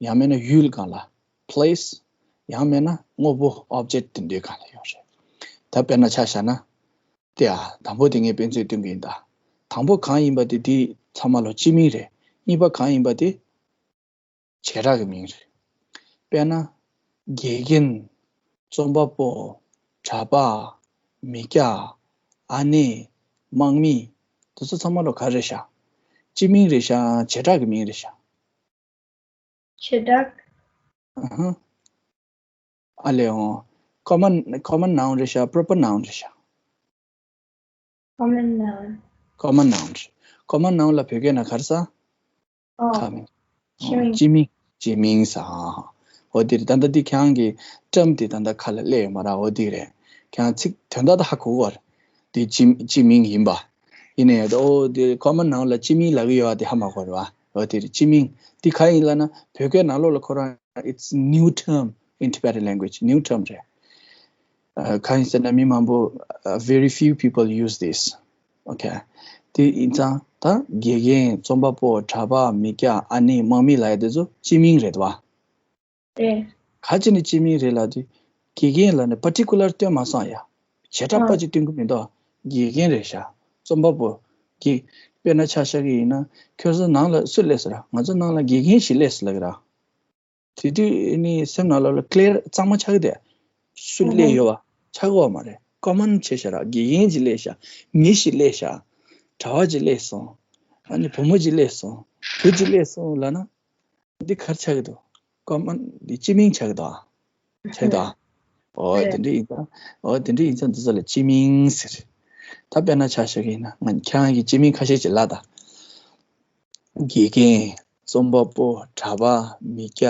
ཡང་མིན་ན་ཡུལ་སྒང་ལ་place། ཡང་མིན་ན་དངོས་པོ་object དེ་འདྲའི་སྒང་ལ་ཡོད་རེད། ད་དཔེར་ན་ཆ་བཞག་ན། དེ་ཨ་དང་པོ་དེ་ངས་དཔེ་མཚོན་སྟོན་གྱི་ཡིན་ད། དང་པོ་གང་ཡིན་པ་དེ་དེ་ཚང་མ་ལོ་སྤྱི་མིང་རེད། གཉིས་པ་གང་ཡིན་པ་དེ་བྱེ་བྲག་གི་མིང་རེད། དཔེར་ན། དགེ་རྒན། རྩོམ་པ་པོ། གྲྭ་པ། མི་སྐྱ། ཨ་ནེ། དམག་མི། དེ་ཚོ་ཚང་མ་ལོ་ག་རེ་རེད་ཤག་སྤྱི་མིང་རེད་ཤག་བྱེ་བྲག་གི་མིང་རེད་ཤག་བྱེ་བྲག་ཨ་ཧ། ཨ་ལེ་འོང་། common common noun རེད་ཤག proper noun རེད་ཤག common noun common noun རེད། common noun ལ་བོད་སྐད་ནང་ག་རེ་ཟེར། ཨོ། ཁ་མིང་། སྤྱི་མིང་། སྤྱི་མིང་། སྤྱི་མིང་ཟེར། ཨ་ཧ། འོ་དེ་རེད། ད་ལྟ་འདི་ཁྱེད་རང་གི་term དེ་ད་ལྟ་ཁ་ལ་སླེབས་ཡོད་མ་རེད། འོ་དེ་རེད། ཁྱེད་རང་ཚིག་དོན་དག་ད་ཧ་གོ་གི་རེད། དེ་སྤྱི་སྤྱི་མིང་ཡིན་པ། ཡིན་ནའི་ད་འོ་དེ་common noun ལ་སྤྱི་མིང་ལབ་ཀྱི་ཡོད་པ་དེ་ཧ་མ་གོ་རེད་པ། འོ་དེ་རེད། སྤྱི་མིང་། དེ་ག་ཡིན་ལབ་ན་བོད་སྐད་ནང་ལོགས་ལ་ཁོ་རང་it's new term in Tibetan language, new term རེད། གང་ཡིན་ཟེར་ན་མི་མང་པོ། Very few people use this. Okay. དེ་ཡིན་ཙང་ད་དགེ་རྒན། རྩོམ་པ་པོ། གྲྭ་པ། མི་སྐྱ། ཨ་ནེ། དམག་མི་ལབ་ཡ་དེ་ཚོ་སྤྱི་མིང་རེད་བ། རེད། ག་ཅི་ནས་སྤྱི་མིང་རེད་ལབ་དུས། དགེ་རྒན་ལབ་ནས་particular སྟོན་མ་སོང་ཡ། བྱེ་བྲག་པ་ཅིག་སྟོན་གི་མི་འདུག་དགེ་རྒན་རེད་ཤག་རྩོམ་པ་པོ། དགེ་དཔེར་ན་ཆ་བཞག་གི་ཡིན་ན། ཁྱོད་ཚོ་ནང་ལ་སུ་སླེབས་སོང་ར། ང་ཚོ་ནང་ལ་དགེ་རྒན་ཞིག་སླེབས་སོང་ལབ་ཀྱི་ར། དེ་དུས་ནི་སེམས་ནང་ལོགས་ལ་clear གཙང་མ་ཆགས་ཀྱི་འདུག་སུ་སླེབས་ཡོད་བ་ཆགས་ཀྱི་ཡོད་མ་རེད། common བྱས་བཞག་ར། དགེ་རྒན་ཅིག་སླེབས་ཤག་མི་ཞིག་སླེབས་ཤག་གྲྭ་པ་ཅིག་སླེབས་སོང་། ཨ་ནི་བུ་མོ་ཅིག་སླེབས་སོང་། བུ་ཅིག་སླེབས་སོང་ལབ་ན། འདི་ག་རེ་ཆགས་ཀྱི་འདུག common འདི་སྤྱི་མིང་ཆགས་ཀྱི་འདུག་ཨ། ཆགས་ཀྱི་འདུག་ཨ། འོ་དེ་འདྲ་ཡིན་ཙང་། འོ་དེ་འདྲ་ཡིན་ཙང་འདི་ཚོ་ལ་སྤྱི་མིང་ཟེར། ད་དཔེར་ན་ཆ་བཞག་གི་ཡིན་ན། ང་ཁྱེད་རང་གི་སྤྱི་མིང་ཁ་ཤས་ཅིག་ལབ་དང་། དགེ་རྒན། རྩོམ་པ་པོ། གྲྭ་པ། མི་སྐྱ།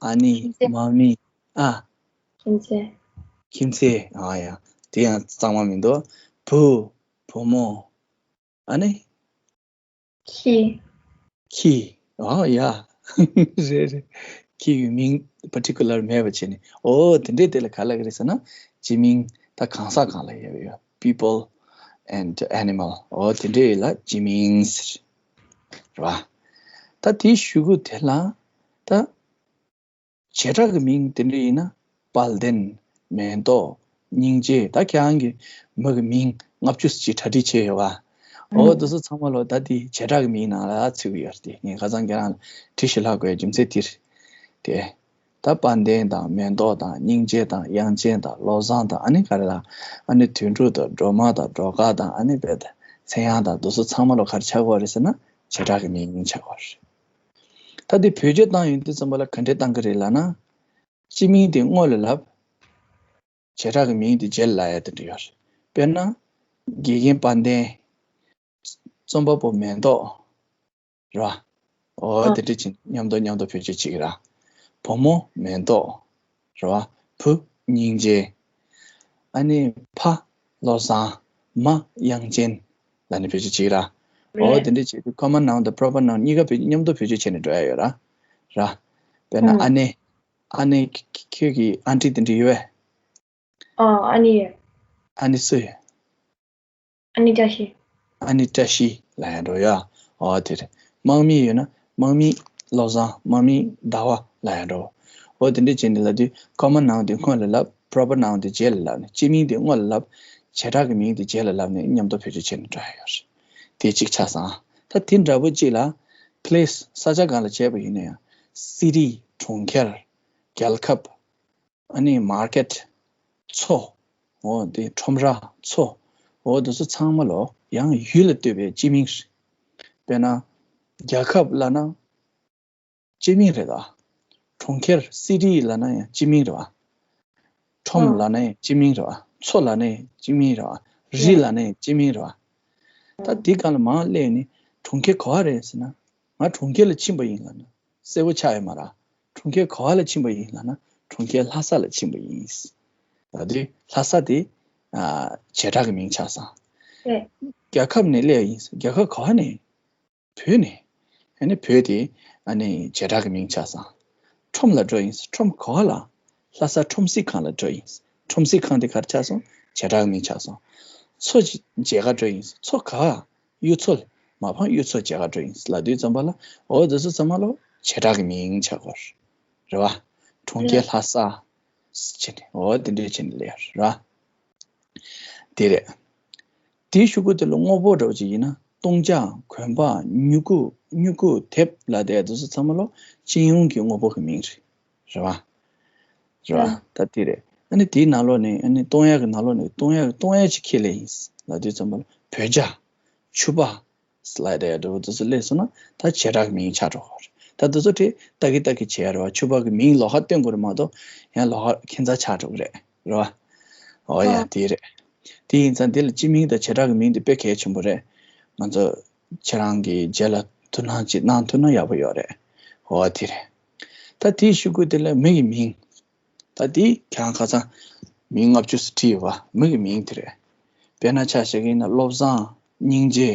ཨ་ནེ། ཁྱིམ་མཚེས། དམག་མི། ཨ། ཁྱིམ་མཚེས། ཁྱིམ་མཚེས། ཨ་ཡ། དེ་ཡང་གཙང་མ་མི་འདུག་བུ། བུ་མོ། ཨ་ནེ། ཁྱི། ཁྱི། ཨ་ཡ། རེད་རེད། ཁྱི་ཡི་མིང་particular མེད་པ་བྱས་ནས། ཨོ་དེ་འདྲས་དེ་ལ་ག་ལབ་ཀྱི་རེད་ཟེར་ན། སྤྱི་མིང་། ད་གང་ཟག་གང་ལ་ཡོད་ཡོད། people and animal. ཨོ་དེ་འདྲས་ལ་སྤྱི་མིང་ཟེར། རེད་བ། ད་དེའི་གཞུག་གུ་དེ་ལ་ད་བྱེ་བྲག་གི་མིང་དེ་འདྲ་ཡིན་ན། དཔལ་ལྡན། མེ་ཏོག་སྙིང་རྗེ། ད་ཁྱེད་རང་གི་མི་གི་མིང་ལྔ་བཅུ་ཅིག་གྲ་སྒྲིག་བྱས་ཡོད་བ། ཨོ་དེ་ཚོ་ཚང་མ་ལོ་ད་དེ་བྱེ་བྲག་གི་མིང་ནང་ལ་ཚུད་ཀྱི་ཡོད་རེད། དེ་ངས་ཁ་སང་ཁྱེད་རང་ལ་བྲིས་ཤིག་ལབ་དགོས་རྒྱུ་མཚན་དེ་རེད། དེ་ད་དཔལ་ལྡན་དང་། མེ་ཏོག་དང་། སྙིང་རྗེ་དང་། དབྱངས་ཅན་དང་། བློ་བཟང་དང་། ཨ་ནི་ག་རེ་ལ། ཨ་ནི་དོན་གྲུབ་དང་། སྒྲོལ་མ་དང་། སྒྲོལ་དཀར་དང་། ཨ་ནི་བས་ད་ཚེ་དབྱངས་དང་། དེ་ཚོ་ཚང་མ་ལོ་ག་རེ་ཆགས་ཀྱི་ཡོད་རེད་ཟེར་ན། བྱེ་བྲག་གི་མིང་ཆགས་ཀྱི་ཡོད་རེད། ད་དེ་བེད་སྤྱོད་བཏང་ཡོང་དུས་ཙམ་པ་ལ་ག་འདྲས་བཏང་གི་རེད་ལབ་ན། སྤྱི་མིང་དེ་སྔོན་ལ་ལབ། བྱེ་བྲག་གི་མིང་དེ་རྗེས་ལ་ལབ་ཡ་དེ་འདྲ་ཡོད་རེད། དཔེར་ན། དགེ་རྒན་དཔལ་ལྡན། རྩོམ་པ་པོ་མེ་ཏོག་རེད་བ། ཨོ་ཨ། དེ་འདྲ་ཅིག་མཉམ་དུ་མཉམ་དུ་བེད་སྤྱོད་བྱེད་ཀྱི་ར། བུ་མོ་མེ་ཏོག་རེད་བ། བུ་སྙིང་རྗེ། ཨ་ནི་ཕ་བློ་བཟང་། མ་དབྱངས་ཅན་ལབ་ནས་བེད་སྤྱོད་བྱེད་ཀྱི་ར། ཨོ་རེད། དེ་འདྲ་བྱེད་དུས་common noun དང་proper noun གཉིས་ཀ་བེད་མཉམ་དུ་བེད་སྤྱོད་བྱས་ནས་འགྲོ་ཡ་ཡོད་ར། ར། དཔེར་ན། ཨ། ཨ་ནེ། ཨ་ནེ། ཁྱོད་ཀྱི་ཨན་ཊི་དེ་འདྲ་ཡོད་པས། ཨ། ཨ་ནེ་ཡོད། ཨ་ནེ་སུ་ཡོད། ཨ་ནེ་བཀྲ་ཤིས། ཨ་ནེ་བཀྲ་ཤིས་ལབ་ཡ་འགྲོ་ཡ། ཨོ་དེ་རེད། དམག་མི་ཡོད་ན་དམག་མི་བློ་བཟང་། དམག་མི་ཟླ་བ་ལབ་ཡ་འགྲོ། ཨོ་དེ་འདྲ་བྱས་ནས་ལབ་དུས་common noun དེ་སྔོན་ལ་ལབ། proper noun དེ་རྗེས་ལ་ལབ་ནས། སྤྱི་མིང་དེ་སྔོན་ལ་ལབ། བྱེ་བྲག་གི་མིང་དེ་རྗེས་ལ་ལབ་ནས་མཉམ་དུ་བེད་སྤྱོད་བྱས་ནས་འགྲོ་ཡ་ཡོད་རེད། དེ་གཅིག་ཆགས་སོང་། ད་དེ་འདྲ་པོ་གཅིག་ལ་place ས་ཆ་སྒང་ལ་བྱས་པ་ཡིན་ན་ཡང་། city གྲོང་ཁྱེར། རྒྱལ་ཁབ། ཨ་ནི་མར་ཀེཊ། མཚོ། འོ་དེ་ཁྲོམ་ར། མཚོ། འོ་དེ་ཚོ་ཚང་མ་ལོ་ཡང་ཡུལ་ལ་ལྟོས་པའི་སྤྱི་མིང་རེད། དཔེར་ན། རྒྱལ་ཁབ་ལབ་ན་སྤྱི་མིང་རེད་ད། གྲོང་ཁྱེར་city ལབ་ན་ཡང་སྤྱི་མིང་རེད་བ། ཁྲོམ་ལབ་ན་ཡང་སྤྱི་མིང་རེད་བ། མཚོ་ལབ་ན་ཡང་སྤྱི་མིང་རེད་བ། རི་ལབ་ན་ཡང་སྤྱི་མིང་རེད་བ། ད་དེ་སྒང་ལ་མར་སླེབས་ནས་གྲོང་ཁྱེར་ག་བ་རེད་ཟེར་ན། ང་གྲོང་ཁྱེར་ལ་ཕྱིན་པ་ཡིན་ལབ་ན། གསལ་པོ་ཆགས་ཡོད་མ་རེད། གྲོང་ཁྱེར་ག་བ་ལ་ཕྱིན་པ་ཡིན་ལབ་ན། གྲོང་ཁྱེར་ལྷ་ས་ལ་ཕྱིན་པ་ཡིན། ད་དེ་ལྷ་ས་དེ་ཨ་བྱེ་བྲག་གི་མིང་ཆགས་སོང་། རེད། རྒྱལ་ཁབ་ནས་སླེབས་ཡིན། རྒྱལ་ཁབ་ག་བ་ནས། བོད་ནས། ཨ་ནི་བོད་དེ་ཨ་ནི་བྱེ་བྲག་གི་མིང་ཆགས་སོང་། ཁྲོམ་ལ་འགྲོ་ཡིན། ཁྲོམ་ག་བ་ལ། ལྷ་ས་ཁྲོམ་གཟིགས་ཁང་ལ་འགྲོ་ཡིན། ཁྲོམ་གཟིགས་ཁང་དེ་ག་རེ་ཆགས་སོང་། བྱེ་བྲག་གི་མིང་ཆགས་སོང་། མཚོ་མཇལ་ག་འགྲོ་ཡིན། མཚོ་ག་བ། གཡུ་མཚོ། མ་ཕམ་གཡུ་མཚོ་མཇལ་ག་འགྲོ་ཡིན་ལབ་དུས་ཙམ་པ་ལ། འོ་དེ་ཚོ་ཚང་མ་ལོ་བྱེ་བྲག་གི་མིང་ཆགས་ཀྱི་ཡོད་རེད་བ། གྲོང་ཁྱེར་ལྷ་ས་བྱས་ནས། འོ་དེ་འདྲས་བྱས་ནས་སླེབས་ཡོད་རེད་བ། དེ་རེད། དེའི་གཞུག་གུ་དེ་ལ་དངོས་པོ་འདྲ་བོ་ཅིག་ཡིན་ན། བཏུང་བྱ། གོན་པ། མྱུ་གུ། མྱུ་གུ། དེབ་ལབ་དེ་དེ་ཚོ་ཚང་མ་ལོ་སྤྱི་ཡོངས་ཀྱི་དངོས་པོ་གི་མིང་རེད། རེད་བ། རེད་བ། ད་དེ་རེད། ཨ་ནི་དེའི་ནང་ལོགས་ནས། ཨ་ནི་བཏུང་ཡག་གི་ནང་ལོགས་ནས་བཏུང་ཡག་གི་བཏུང་ཡག་ཅིག་ཁས་ལེན་ཡིན་ལབ་དུས་ཙམ་པ་ལ། བོད་ཇ། ཕྱུ་པ། ལབ་དེ་འདྲ་བོ་དེ་ཚོ་སླེབས་སོང་ན། ད་བྱེ་བྲག་གི་མིང་ཆགས་འགྲོ་གི་རེད། ད་དེ་ཚོ་དེ་ལྟ་གི་ལྟ་གི་བྱས་རེད་བ། ཕྱུ་པ་གི་མིང་ལོགས་ཀ་སྟོན་དགོས་རེད་མ་གཏོགས། ཡང་ལོགས་ཀ་ཁྱད་མཚར་ཆགས་འགྲོ་གི་རེད། རེད་བ། འོ་ཡ། ཨ། དེ་རེད། དེ་ཡིན་ཙང་འདི་ལ་སྤྱི་མིང་དང་བྱེ་བྲག་གི་མིང་དེ་དཔེ་གལ་ཆེན་པོ་རེད། ང་ཚོ་ཁྱེད་རང་གི་རྗེས་ལ་དོ་སྣང་ཅིག་གནང་ཐུབ་ན་ཡག་པོ་ཡོད་རེད། འོ་དེ་རེད། ད་དེའི་གཞུག་གུ་དེ་ལ་མི་གི་མིང་། ད་དེ་ཁྱེད་རང་ཁ་སང་མིང་ལྔ་བཅུ་ཙམ་བྲིས་ཡོད་པ། མི་གི་མིང་དེ་རེད། དཔེར་ན་ཆ་བཞག་གི་ཡིན་ན། བློ་བཟང་། སྙིང་རྗེ།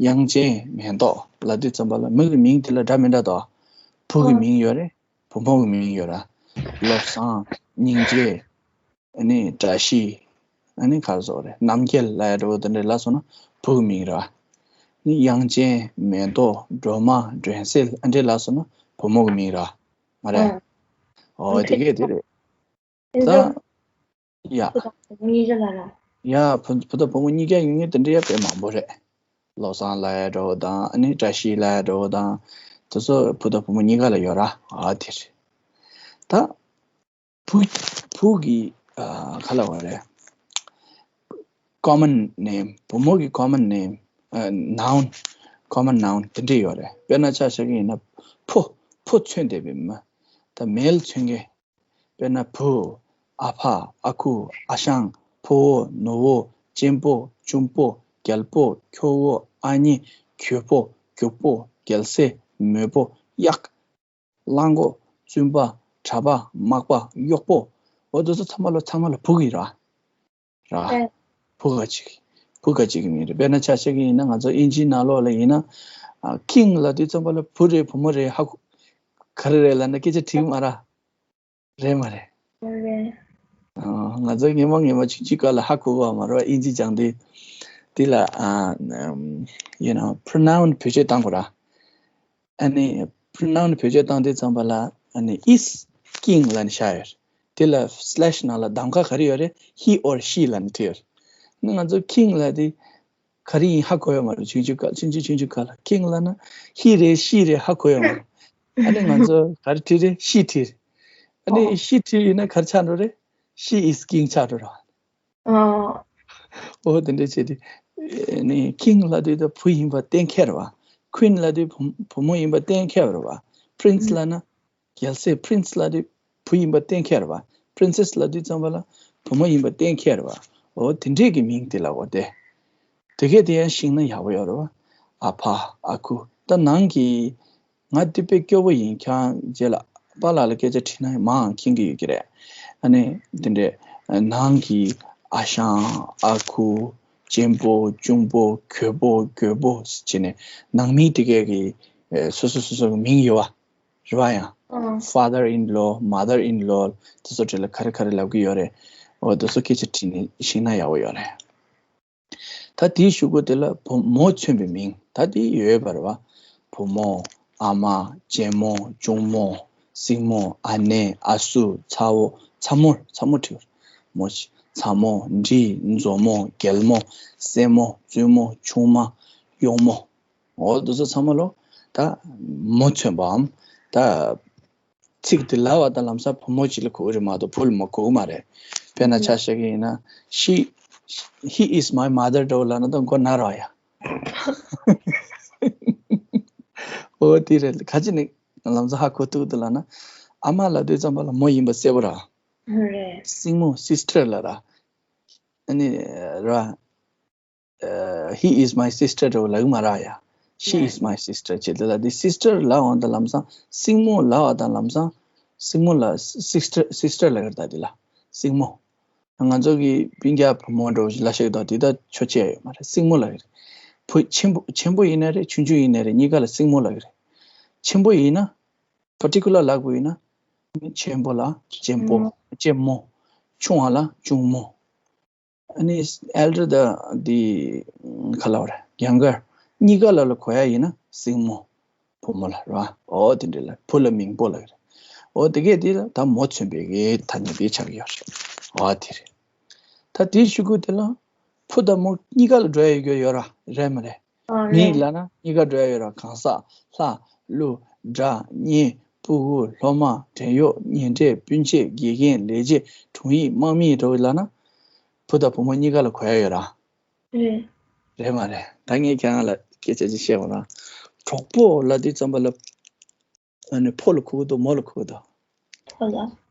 དབྱངས་ཅན། མེ་ཏོག་ལབ་དུས་ཙམ་པ་ལ། མི་གི་མིང་དེ་ལ་འདྲ་མི་འདྲ་འདུག་བུ་གི་ཨ། མིང་ཡོད་རེད། བུ་མོ་གི་མིང་ཡོད་ར། བློ་བཟང་། སྙིང་རྗེ། ཨ་ནི་བཀྲ་ཤིས། ཨ་ནི་ག་རེ་ཟེར་དགོས་རེད། རྣམ་རྒྱལ་ལབ་ཡ་འདྲ་བོ་དེ་འདྲ་ལབ་སོང་ན་བུ་གི་མིང་རེད་བ། ནི་དབྱངས་ཅན། མེ་ཏོག་སྒྲོལ་མ། སྒྲོལ་གསལ། ཨ་འདྲ་ལབ་སོང་ན་བུ་མོ་གི་མིང་རེད་བ། མ་རེད། ཨ། ཨོ་དེ་གས་དེ་རེད། ད་ཡ། ཡ་བུ་བུ་དང་བུ་མོ་གཉིས་ཀ་ཡོད་ངེས་དེ་འདྲ་ཡ་དཔེ་མང་པོ་རེད། བློ་བཟང་ལབ་ཡ་འདྲ་བོ་དང་ཨ་ནི་བཀྲ་ཤིས་ལབ་ཡ་འདྲ་བོ་དང་། དེ་ཚོ་བུ་དང་བུ་མོ་གཉིས་ཀ་ལ་ཡོད་ར། ཨ་དེ་རེད། ད་བུ་བུ་གི་ཨ་ག་ལབ་དགོས་རེད། common name། བུ་མོ་གི་common name། ཨ་noun། common noun དེ་འདྲ་ཡོད་རེད། དཔེར་ན་ཆ་བཞག་གི་ཡིན་ན་ཕོ། ཕོ་མཚོན་བསྡད་པའི་མི། ད་male མཚོན་མཁན། དཔེར་ན་བུ། ཨ་ཕ། ཨ་ཁུ། ཨ་ཞང་། ཕུ་བོ། ནུ་བོ། གཅེན་པོ། གཅུང་པོ། རྒྱལ་པོ། ཁྱོ་བོ། ཨ་མྱེས། གྱོས་པོ། རྒྱུག་པོ། རྒྱལ་སྲས། མོས་པོ། གཡག་གླང་གོག་གཙུན་པ། གྲྭ་པ། མག་པ། གཡོག་པོ། འོ་དེ་ཚོ་ཚང་མ་ལ་ཚང་མ་ལ་བུ་གི་ར། ར། ཨེ། བུ་ག་ཅིག་བུ་ག་ཅིག་གི་མིང་རེད། དཔེར་ན་ཆ་བཞག་གི་ཡིན་ན་ང་ཚོ་དབྱིན་ཇིའི་ནང་ལོགས་ལ་ཡིན་ན། ཨ། king ལབ་དུས་ཙམ་པ་ལ་བུ་རེད་བུ་མོ་རེད་ཧ་གོ། ག་རེ་རེད་ལབ་ན་སྐད་ཆ་དྲིས་མ་ར། རེད་མ་རེད། རེད། ཨ། ང་ཚོ་སྔོན་མ་སྔོན་མ་ཆུང་ཆུང་སྐབས་ལ་ཧ་གོ་བ་མ་རེད་བ། དབྱིན་ཇི་སྦྱང་དུས་དེ་ལ། ཨ། you know pronoun བེད་སྤྱོད་བཏང་དགོས་ར། ཨ་ནི་pronoun བེད་སྤྱོད་བཏང་དུས་ཙམ་པ་ལ་ཨ་ནི་is king ལབ་ནས་བཞག་ཡོད། དེ་ལ་slash ནང་ལ་གདམ་ཀ་ག་རེ་ཡོད་རེད། he or she ལབ་ནས་བྲིས་ཡོད། ནི་ང་ཚོ་king ལབ་དེ་ག་རེ་ཡིན་ཧ་གོ་ཡོད་མ་རེད། ཆུང་ཆུང་སྐབས། ཆུང་ཆུང་ཆུང་ཆུང་སྐབས་ལ་king ལབ་ན་he རེད་she རེད་ཧ་གོ་ཡོད་མ་རེད། ཨ་ནི་ང་ཚོ་ག་རེ་བྲིས་རེད། she བྲིས་རེད། ཨ་ནི་ཨོ། she བྲིས་ཡིན་ན་ག་རེ་ཆགས་འགྲོ་རེད། she is king ཆགས་འགྲོ་ར། ཨ། འོ་དེ་འདྲ་བྱས་ཏེ། ཨ་ནི་king ལབ་དུས་ད་བུ་ཡིན་པ་གཏན་འཁེལ་རེད་བ། queen ལབ་དུས་བུ་བུ་མོ་ཡིན་པ་གཏན་འཁེལ་རེད་བ། prince ལབ་ན་རྒྱལ་སྲས། prince ལབ་དུས་བུ་ཡིན་པ་གཏན་འཁེལ་རེད་བ། princess ལབ་དུས་ཙམ་པ་ལ་བུ་མོ་ཡིན་པ་གཏན་འཁེལ་རེད་བ། འོ་དེ་འདྲས་ཀྱི་མིང་དེ་ལབ་དགོས་ཏེ། དེ་གས་དེ་ཡང་ཤེས་ན་ཡག་པོ་ཡོད་རེད་བ། ཨ་ཕ། ཨ་ཁུ། ད་ནང་གི་ང་འདི་དཔེ་སྐྱོ་པོ་ཡིན། ཁྱེད་རང་རྗེས་ལ་པཱ་ལགས་ལ་སྐད་ཆ་དྲིས་ན་མང་མཁྱེན་གྱི་ཡོད་ཀྱི་རེད། ཨ་ནི་འདི་འདྲས་ནང་གི་ཨ་ཞང་ཨ་ཁུ། གཅེན་པོ། གཅུང་པོ། གྱོས་པོ། རྒྱོས་པོ་བྱས་ནས་ནང་མི་དེ་གས་ཀྱི་ཨེ་སོ་སོ་སོ་སོ་གི་མིང་ཡོད་བ། རེད་བ། ཡང་ཨང་། father in law, mother in law དེ་ཚོ་གྲས་ལ་ག་རེ་ག་རེ་ལབ་ཀྱི་ཡོད་རེད། འོ་དེ་ཚོ་སྐད་ཆ་དྲིས་ནས་ཤེས་ན་ཡག་པོ་ཡོད་རེད། ད་དེའི་གཞུག་གུ་དེ་ལ་བུ་མོ་མཚོན་པའི་མིང་ད་དེ་ཡོད་པ་རེད་བ། བུ་མོ། ཨ་མ། གཅེན་མོ། གཅུང་མོ། སྲིང་མོ། ཨ་ནེ། ཨ་སུ། ཚ་བོ། ཚ་མོ། ཚ་མོ་བྲིས་པ་མོ་ཆེ། ཚ་མོ། འདྲིས། མཛོ་མོ། རྒྱལ་མོ། སྲས་མོ། བཙུན་མོ། ཆུང་མ། གཡོག་མོ། འོ་དེ་ཚོ་ཚང་མ་ལོ་ད་མོ་མཚོན་པའམ་ད། ཚིག་དེ་ལབ་པ་དང་ལམ་སང་བུ་མོ་གཅིག་ལ་གོ་གི་རེད་མ་གཏོགས་བུ་ལ་མ་གོ་གི་མ་རེད། དཔེར་ན་ཆ་བཞག་གི་ཡིན་ན། she he is my mother འདྲ་བོ་ལབ་ན་ད་མགོ་ན་ར་ཡ། འོ་དེ་རེད། ག་ཅི་ནས་ལམ་སང་ཧ་གོ་ཐུབ་འདུག་ལབ་ན། ཨ་མ་ལབ་དུས་ཙམ་པ་ལ་མོ་ཡིན་པ་གསལ་པོ་ར། རེད། སྲིང་མོ་sister ལབ་ར། ཨ་ནི་ར། ཨ། he is my sister འདྲ་བོ་ལབ་ཀྱི་མ་རེད་ཡ། she is my sister བྱས་དེ་ལ་དེ་sister ལབ་འོང་དང་ལམ་སང་སྲིང་མོ་ལབ་པ་དང་ལམ་སང་སྲིང་མོ་ལ་sister sister ལབ་ཀྱི་རེད། ད་དེ་ལ་སྲིང་མོ། ང་ཚོ་གི་སྤུན་ཀྱག་བུ་མོ་འདྲ་བོ་ཞིག་ལབ་ཤེས་ཀྱི་འདུག་དེ་ད་ཆོ་ཆེ་ཡོད་མ་རེད། སྲིང་མོ་ལབ་ཀྱི་རེད། བུ་ཆེན་པོ་ཆེན་པོ་ཡིན་ན་རེད། ཆུང་ཆུང་ཡིན་ན་རེད། གཉིས་ཀ་ལ་སྲིང་མོ་ལབ་ཀྱི་རེད། ཆེན་པོ་ཡིན་ན་particular ལབ་དགོས་ཡིན་ན་ཆེན་པོ་ལ་གཅེན་པོ། གཅེན་མོ། ཆུང་བ་ལ་གཅུང་མོ། ཨ་ནི་elder དང་དེ་ག་ལབ་རེད། younger གཉིས་ཀ་ལ་ལ་གོ་ཡ་ཡིན་ན་སྲིང་མོ། བུ་མོ་ལ་རེད་བ། འོ་དེ་འདྲ་ལ་བུ་ལ་མིང་པོ་ལབ་རེད། འོ་དེ་གས་དེ་ལ་ད་མོ་མཚོན་པའི་གི་ཐ་སྙད་དེ་ཆགས་ཀྱི་ཡོད་རེད། འོ་དེ་རེད། ད་དེའི་གཞུག་གུ་དེ་ལ་བུ་དང་མོ་གཉིས་ཀ་ལ་འགྲོ་ཡ་ཡོད་ཀྱི་ཡོད་ར། རེད་མ་རེད། ཨ། མིང་རེད། ལབ་ན་གཉིས་ཀ་འགྲོ་ཡ་ཡོད་ར། གང་ཟག་ལྷ། ཀླུ། དགྲ། གཉེན། ཕྲུ་གུ། སློབ་མ། བྲན་གཡོག་ཉེ་འབྲེལ། སྤུན་མཆེད། དགེ་རྒན། ལས་བྱེད། དྲུང་ཡིག་དམག་མི་འདྲ་བོ་ལབ་ན། བུ་དང་བུ་མོ་གཉིས་ཀ་ལ་གོ་ཡ་ཡོད་ར། རེད། རེད་མ་རེད། ད་ངས་ཁྱེད་རང་ལ་སྐད་ཆ་ཅིག་བཤད་འོང་ན། གྲོགས་པོ་ལབ་དུས་ཙམ་པ་ལ། ཨ་ནི་ཕོ་ལ་གོ་གི་འདུག་མོ་ལ་གོ་གི་འདུག་ཕོ་ལ།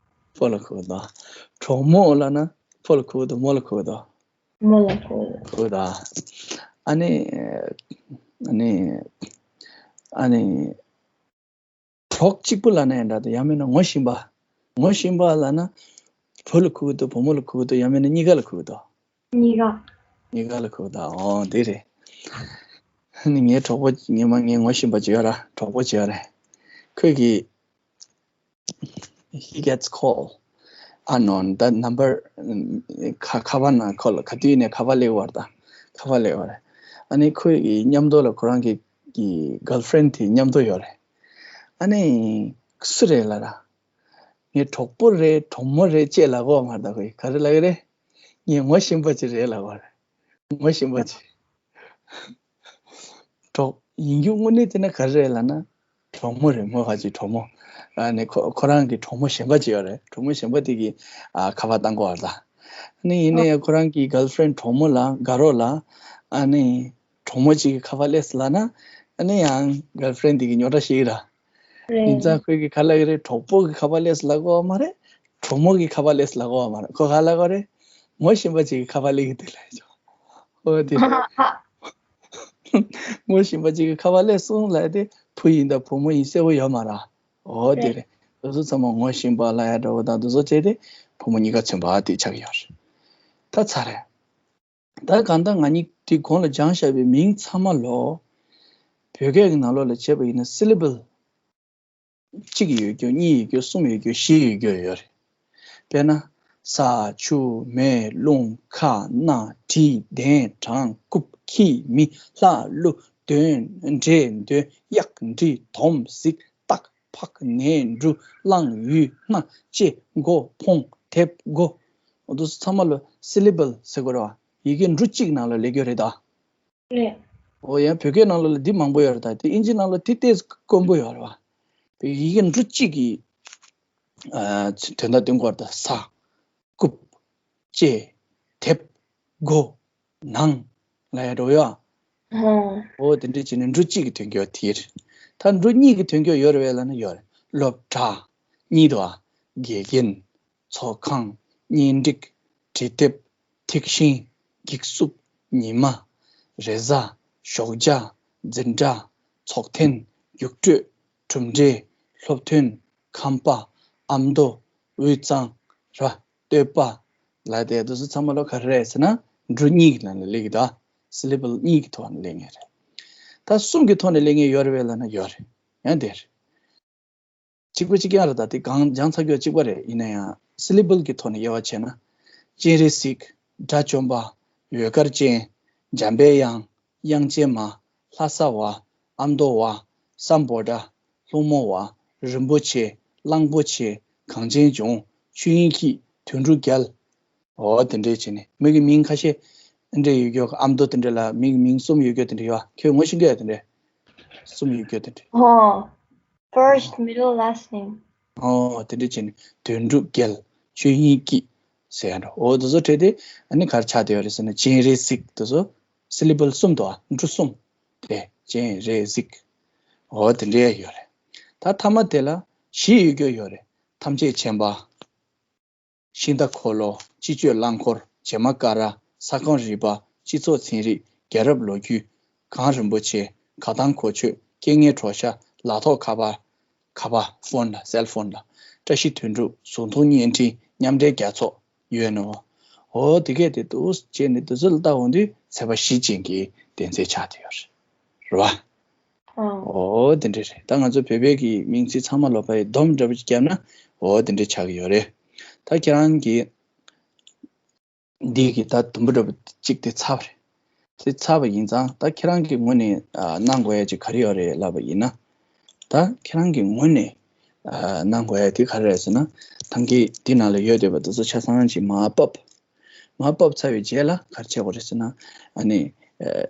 ཕོ་ལ་གོ་གི་འདུག་གྲོགས་མོ་ལབ་ན་ཕོ་ལ་གོ་གི་འདུག་མོ་ལ་གོ་གི་འདུག་མོ་ལ་གོ་གི་འདུག་གོ་གི་འདུག་ཨ་ནི། ཨ་ནི། ཨ་ནི། གྲོགས་གཅིག་པུ་ལབ་ན་ཡང་འདྲ་འདུག་ཡང་མིན་ན་ངོ་ཤེས་པ། ངོ་ཤེས་པ་ལབ་ན། བུ་ལ་གོ་གི་འདུག་བུ་མོ་ལ་གོ་གི་འདུག་ཡང་མིན་ན་གཉིས་ཀ་ལ་གོ་གི་འདུག་གཉིས་ཀ་གཉིས་ཀ་ལ་གོ་གི་འདུག་འོ་དེ་རེད། ཨ་ནི་ངའི་གྲོགས་པོ་ཉི་མ་ངའི་ངོ་ཤེས་པ་ཅིག་ཡོད་ར། གྲོགས་པོ་ཅིག་ཡོད་རེད། ཁོས་ཀྱིས། He gets call. ཨ་ནོན་ད་ནམ་བར་ཁ་ཁ་པར་ནང་ཁོ་ལ་ག་དུས་ནས་ཁ་པར་སླེབས་པ་རེད། ད་ཁ་པར་སླེབས་པ་རེད། ཨ་ནི་ཁོའི་གི་མཉམ་དུ་ལ་ཁོ་རང་གི་གི་གརལ་ཕི་རེན་ཌི་དེ་མཉམ་དུ་ཡོད་རེད། ཨ་ནི་སུ་རེད་ལབ་ར། ངའི་གྲོགས་པོ་རེད། གྲོགས་མོ་རེད་ཅེས་ལབ་གོ་མ་རེད། ད་ཁོས་ག་རེ་ལབ་ཀྱི་རེད། ངའི་ངོ་ཤེས་པ་ཅིག་རེད་ལབ་གོ་རེད། ངོ་ཤེས་པ་ཅིག་གྲོགས་ཡིན་རྒྱུ་དངོས་གནས་བལྟས་ན་ག་རེ་རེད་ལབ་ན། གྲོགས་མོ་རེད། མོ་ཧ་ཅིག་གྲོགས་མོ། ཨ་ནི་ཁོ་ཁོ་རང་གི་གྲོགས་མོ་གཞན་པ་ཅིག་ཡོད་རེད། གྲོགས་མོ་གཞན་པ་དེ་གིས་ཨ་ཁ་པར་བཏང་གོ་བ་རེད། ད་ཨ་ནི་ཡིན་ན་ཡང་ཁོ་རང་གི་གརལ་ཕི་རེན་ཌི་གྲོགས་མོ་ལ་དགའ་རོགས་ལ་ཨ་ནི་གྲོགས་མོ་ཅིག་གིས་ཁ་པར་སླེབས་སོང་ལབ་ན། ཨ་ནི་ཡང་གརལ་ཕི་རེན་ཌི་དེ་གིས་རྙོག་དྲ་བཤད་ཀྱི་རེད། ཡིན་ཙང་ཁོས་གི་ག་ལབ་ཀྱི་རེད། གྲོགས་པོ་གི་ཁ་པར་སླེབས་སོང་ལབ་གོ་བ་མ་རེད། གྲོགས་མོ་གི་ཁ་པར་སླེབས་སོང་ལབ་གོ་བ་མ་རེད། ཁོ་ག་ལབ་གོ་རེད། ངོ་ཤེས་པ་ཅིག་གི་ཁ་པར་སླེབས་ཀྱི་འདུག་ལབ་ཀྱི་འདུག་འོ་དེ་རེད། ངོ་ཤེས་པ་ཅིག་གི་ཁ་པར་སླེབས་སོང་ལབ་དེ་བུ་ཡིན་དང་བུ་མོ་ཡིན་གསལ་པོ་ཡོད་མ་རེད། འོ་དེ་རེད། དེ་ཚོ་ཚང་མ་ངོ་ཤེས་པ་ལབ་ཡ་འདྲ་བོ་དང་དེ་ཚོ་བྱས་ཏེ་བུ་མོ་གཉིས་ཀ་མཚོན་པ་དེ་ཆགས་ཀྱི་ཡོད་རེད། ད་ཚར་རེད། ད་གང་ལྟར་ང་གཉིས་དེ་གོང་ལ་སྦྱངས་བཞག་པའི་མིང་ཚང་མ་ལོ། བོད་སྐད་ཀྱི་ནང་ལོགས་ལ་བྱས་པ་ཡིན་ན་སི་ལི་བལ། གཅིག་ཡོད་རྒྱུ། གཉིས་ཡོད་རྒྱུ། གསུམ་ཡོད་རྒྱུ། བཞི་ཡོད་རྒྱུ་ཡོད་རེད། དཔེར་ན། ས། ཆུ། མེ། རླུང་། ཁ། སྣ། དྲི། གདན། གྲང་། རྐུབ། ཁྱི། མི། ལྷ། ཀླུ། དོན། འདྲེ། འདོན། གཡག་འབྲི། དོམ། གཟིག་རྟག་ཕག་ནས། འབྲུ། གླང་། ཡུལ། སྣ། ལྕེ། མགོ། ཕོང་། དེབ། སྒོ། འོ་དེ་ཚོ་ཚང་མ་ལ་སི་ལི་བལ་ཟེར་དགོས་རེད་བ། ཡི་གེ་འབྲུ་གཅིག་ནང་ལ་སླེབས་རྒྱུ་རེད་ད། རེད། འོ་ཡང་བོད་སྐད་ནང་ལ་འདི་མང་པོ་ཡོད་རེད་ད། དེ་ཨིན་ཇི་ནང་ལ་དེ་ཏོག་ཙམ་དཀོན་པོ་ཡོད་རེད་བ། བོད་ཡི་གེ་འབྲུ་གཅིག་གི་ཨ་དོན་དག་སྟོན་གྱི་ཡོད་རེད་ད། ས། རྐུབ། ལྕེ། དེབ། སྒོ། ནང་ལ་ཡ་འགྲོ་ཡ། ཧོ། འོ་དེ་འདྲ་བྱས་ནས་འབྲུ་གཅིག་གི་དོན་འགྱུར་དེ་རེད། ད་འབྲུ་གཉིས་ཀྱི་དོན་འགྱུར་ཡོད་རེད་བས་ལབ་ན་ཡོད་རེད། སློབ་གྲྭ། གཉིས་འདུག་ཨ། དགེ་རྒན། ཚོགས་ཁང་། གཉེན་སྒྲིག། འབྲི་དེབ། ཐིག་ཤིང་། འགྱིག་སུབ། ཉི་མ། རེས་གཟའ། ཞོགས་ཇ། འཛིན་གྲྭ། ཚོགས་ཐེངས། རྒྱུགས་སྤྲོད། གྲུབ་འབྲས། སློབ་ཐོན། ཁང་པ། ཨ་མདོ། དབུས་གཙང་། ར། སྟོད་པ། ལ་དེ་དེ་ཚོ་ཚང་མ་ལོ་ག་རེ་རེད་ཟེར་ན། འབྲུ་གཉིས་ཀྱི་ནང་ལ་སླེབས་ཀྱི་འདུག་ཨ། སི་ལི་བལ་གཉིས་ཀྱི་ཐོག་ནས་སླེབས་ངེས་རེད། ད་གསུམ་གྱི་ཐོག་ནས་སླེབས་ངེས་ཡོད་རེད་བས་ལབ་ན་ཡོད་རེད། ཡང་དེ་རེད། གཅིག་པ་གཅིག་རྐྱང་རེད། ད་དེ་གང་སྦྱངས་ཚར་རྒྱུ་གཅིག་པ་རེད། ཡིན་ན་ཡང་སི་ལི་བལ་གྱི་ཐོག་ནས་དབྱེ་བ་ཕྱེ་ན། སྤྱན་རས་གཟིགས། དགྲ་བཅོམ་པ། འོད་དཀར་ཅན། འཇམ་པའི་དབྱངས། དབྱངས་ཅན་མ། ལྷ་ས་བ། ཨ་མདོ་བ། སམ་བྷོ་ཊ། ལྷུང་མོ་བ། རིན་པོ་ཆེ། གླང་པོ་ཆེ། གངས་ཅན་ལྗོངས། ཆོས་དབྱིངས་སྐྱིད། དོན་གྲུབ་རྒྱལ། འོ་དེ་འདྲས་བྱས་ནས་མི་གི་མིང་ཁ་ཤས་འདྲ་ཡོད་རྒྱུ། ཨ་མདོ་དེ་འདྲས་ལ་མི་གི་མིང་གསུམ་ཡོད་རྒྱུ་དེ་འདྲས་ཡོད། ཁྱོད་ངོ་ཤེས་ཀྱི་ཡོད་དེ་འདྲས། གསུམ་ཡོད་རྒྱུ་དེ་འདྲས། ཧོ། First, middle, last name. ཨོ་དེ་འདྲ་བྱས་ནས་དོན་གྲུབ་རྒྱལ། ཆོས་དབྱིངས་སྐྱིད་ཟེར་ཡ་འདྲ། ཨོ་དེ་ཚོ་བྲིས་ཏེ་ཨ་ནི་ག་རེ་ཆགས་བསྡད་ཡོད་རེད་ཟེར་ན། སྤྱན་རས་གཟིགས། དེ་ཚོ་སི་ལི་བལ་གསུམ་འདུག་ཨ། འབྲུ་གསུམ། དེ་སྤྱན་རས་གཟིགས། ཨོ་དེ་འདྲ་ཡོད་རེད། ད་མཐའ་མ་དེ་ལ་བཞི་ཡོད་རྒྱུ་ཡོད་རེད། ཐམས་ཅད་མཁྱེན་པ། ཤིང་རྟ་འཁོར་ལོ། སྤྱི་སྤྱོད་རླངས་འཁོར། བྱེ་མ་ཀ་ར། ས་ཁང་རིག་པ། སྤྱི་ཚོགས་ཚན་རིག་རྒྱལ་རབས་ལོ་རྒྱུས། གངས་རིན་པོ་ཆེ། གར་ཐང་གོ་ཆོད། རྐྱེན་ངན་གྲོགས་ཤ། ལག་ཐོགས་ཁ་པར། ཁ་པར། ཕོན་ལ། སེལ་ཕོན་ལ། བཀྲ་ཤིས་དོན་གྲུབ། གཟུགས་མཐོང་བརྙན་འཕྲིན། མཉམ་འབྲེལ་རྒྱལ་ཚོགས་ཡོད་ནོ། འོ་དེ་གས་དེ་འདུག་སེ་བྱས་ནས་དེ་ཚོ་ལ་བལྟ་འོང་དུས་ཚེས་པ་བཞི་ཅན་གྱི་གདན་ཚད་ཆགས་བསྡད་ཡོད་རེད། རེད་བ། ཨང་། ཨོ་དེ་འདྲ་རེད། ད་ང་ཚོ་བོད་པའི་གི་མིང་ཚིག་ཚང་མ་ལོ་ཕའི་སྡོམ་འདྲ་པོ་ཅིག་བརྒྱབ་ན་ཨོ་དེ་འདྲ་ཆགས་ཀྱི་ཡོད་རེད། ད་ཁྱེད་རང་གི་འདི་གི་ད་དུམ་བུ་འདྲ་པོ་གཅིག་དེ་ཚར་བ་རེད། དེ་ཚར་བ་ཡིན་ཙང་ད་ཁྱེད་རང་གི་ངོས་ནས་ཨ་གནང་དགོས་ཡ་ཅིག་ག་རེ་ཡོད་རེད་ལབ་པ་ཡིན་ན། ད་ཁྱེད་རང་གི་ངོས་ནས་ཨ་གནང་དགོས་ཡ་དེ་ག་རེ་རེད་ཟེར་ན། ཐང་གི་འདི་ནང་ལ་ཡོད་བསྡད་པ་དེ་ཚོ་ཆ་ཚང་ཅིག་མར་ཕབ། མར་ཕབ་ཚར་བའི་རྗེས་ལ་ག་རེ་བྱེད་དགོས་རེད་ཟེར་ན། ཨ་ནི་ཨ།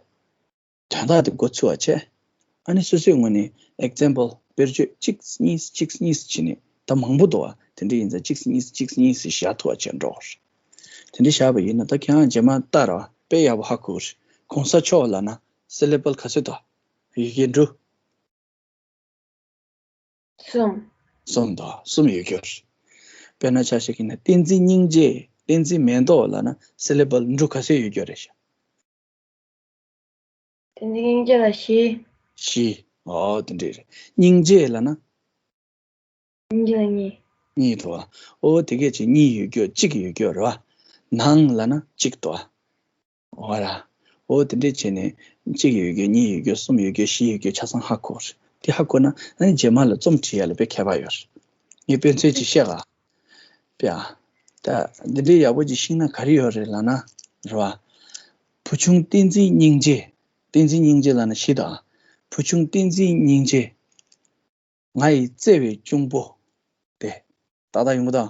དོན་དག་དེ་འགོ་ཚུགས་པ་བྱས། ཨ་ནི་སོ་སོའི་ངོས་ནས་example དཔེར་བརྗོད་གཅིག་གཉིས་གཅིག་གཉིས་བྱས་ནས། ད་མང་པོ་འདུག་བ། དེ་འདྲ་ཡིན་ཙང་གཅིག་གཉིས་གཅིག་གཉིས་བཞག་ཐུབ་པ་བྱས་འགྲོ་དགོས་རེད། དེ་འདྲ་བཞག་པ་ཡིན་ན་ད་ཁྱེད་རང་རྗེས་མ་ལྟ་ར་བ། དཔེ་ཡག་པོ་ཧ་གོ་གི་རེད། གོང་ས་མཆོག་ལབ་ན་syllable ག་ཚོད་འདུག་ཡི་གེ་འབྲུ། གསུམ། གསུམ་དང་གསུམ་ཡོད་རྒྱུ་རེད། དཔེར་ན་ཆ་བཞག་གི་ན་བསྟན་འཛིན་སྙིང་རྗེ། བསྟན་འཛིན་མེ་ཏོག་ལབ་ན་syllable འབྲུ་ག་ཚོད་ཡོད་རྒྱུ་རེད་ཤག་བསྟན་འཛིན་སྙིང་རྗེ་ལ་བཞི། བཞི། ཨོ་དེ་འདྲ་རེད། སྙིང་རྗེ་ལབ་ན། སྙིང་རྗེ་ལ་གཉིས། གཉིས་འདུག་ཨ། ཨོ་དེ་སྐད་ཅིག་གཉིས་ཡོད་རྒྱུ་གཅིག་ཡོད་རྒྱུ་རེད་བ། ནང་ལབ་ན་གཅིག་འདུག་ཨ། འོ་ར། ཨོ་དེ་འདྲས་བྱས་ནས་གཅིག་ཡོད་རྒྱུ་གཉིས་ཡོད་རྒྱུ་གསུམ་ཡོད་རྒྱུ་བཞི་ཡོད་རྒྱུ་ཆ་ཚང་ཧ་གོ་རེད། དེ་ཧ་གོ་ན་ཨ་ནི་རྗེས་མ་ལ་རྩོམ་བྲིས་ཡ་ལ་དཔེ་ཁྱད་པར་ཡོད་རེད། ངས་དཔེ་མཚོན་ཅིག་བཤད་ག་དཔེ་ཨ། ད་འདི་འདྲའི་ཡག་པོ་ཅིག་ཤེས་ན་ག་རེ་ཡོད་རེད་ལབ་ན། རེད་བ། བུ་ཆུང་བསྟན་འཛིན་སྙིང་རྗེ། བསྟན་འཛིན་སྙིང་རྗེ་ལབ་ན་ཤི་ད། བུ་ཆུང་བསྟན་འཛིན་སྙིང་རྗེ། ང་ཡི་བརྩེ་བའི་གཅུང་པོ། དེ། ཏག་ཏག་ཡོང་གི་ད།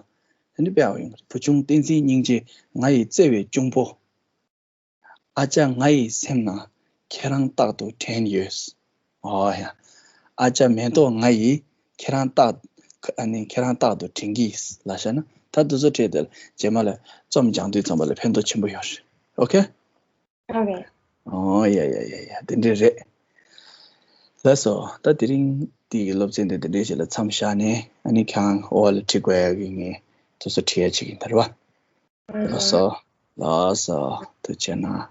དེ་འདྲ་དཔེ་ཡག་པོ་ཡོང་གི་རེད། བུ་ཆུང་བསྟན་འཛིན་སྙིང་རྗེ། ང་ཡི་བརྩེ་བའི་གཅུང་པོ། ཨ་ཅག་ང་ཡི་སེམས་ནང་ཁྱེད་རང་རྟག་ཏུ་དྲན་ཡོད། ཨོ་ཡ། ཨ་ཅག་མེ་ཏོག་ང་ཡིས་ཁྱེད་རང་རྟག་ཨ་ནི་ཁྱེད་རང་རྟག་ཏུ་དྲན་གྱིས་ལབ་བྱས་ན། ད་དེ་ཚོ་བྲིས་ཏེ་རྗེས་མ་ལ་རྩོམ་སྦྱང་དུས་ཙམ་པ་ལ་ཕན་ཐོགས་ཆེན་པོ་ཡོད་རེད། ཨོ་ཁེ། ཨོ་ཁེ། ཨོ་ཡ་ཡ་ཡ་ཡ། དེ་འདྲ་རེད། ལགས་སོ། ད་དེ་རིང་འདིའི་སློབ་ཚན་དེ་འདི་འདྲའི་ཞིག་ལ་མཚམས་བཞག་ནས། ཨ་ནི་ཁྱེད་རང་འོག་ལ་བྲིས་དགོས་ཡག་གི་ངས་དེ་ཚོ་བྲིས་ཡ་བྱེད་ཀྱི་ཡིན་ད། རེད་བ། ལགས་སོ། ལགས་སོ། ཐུགས་རྗེ་གནང་།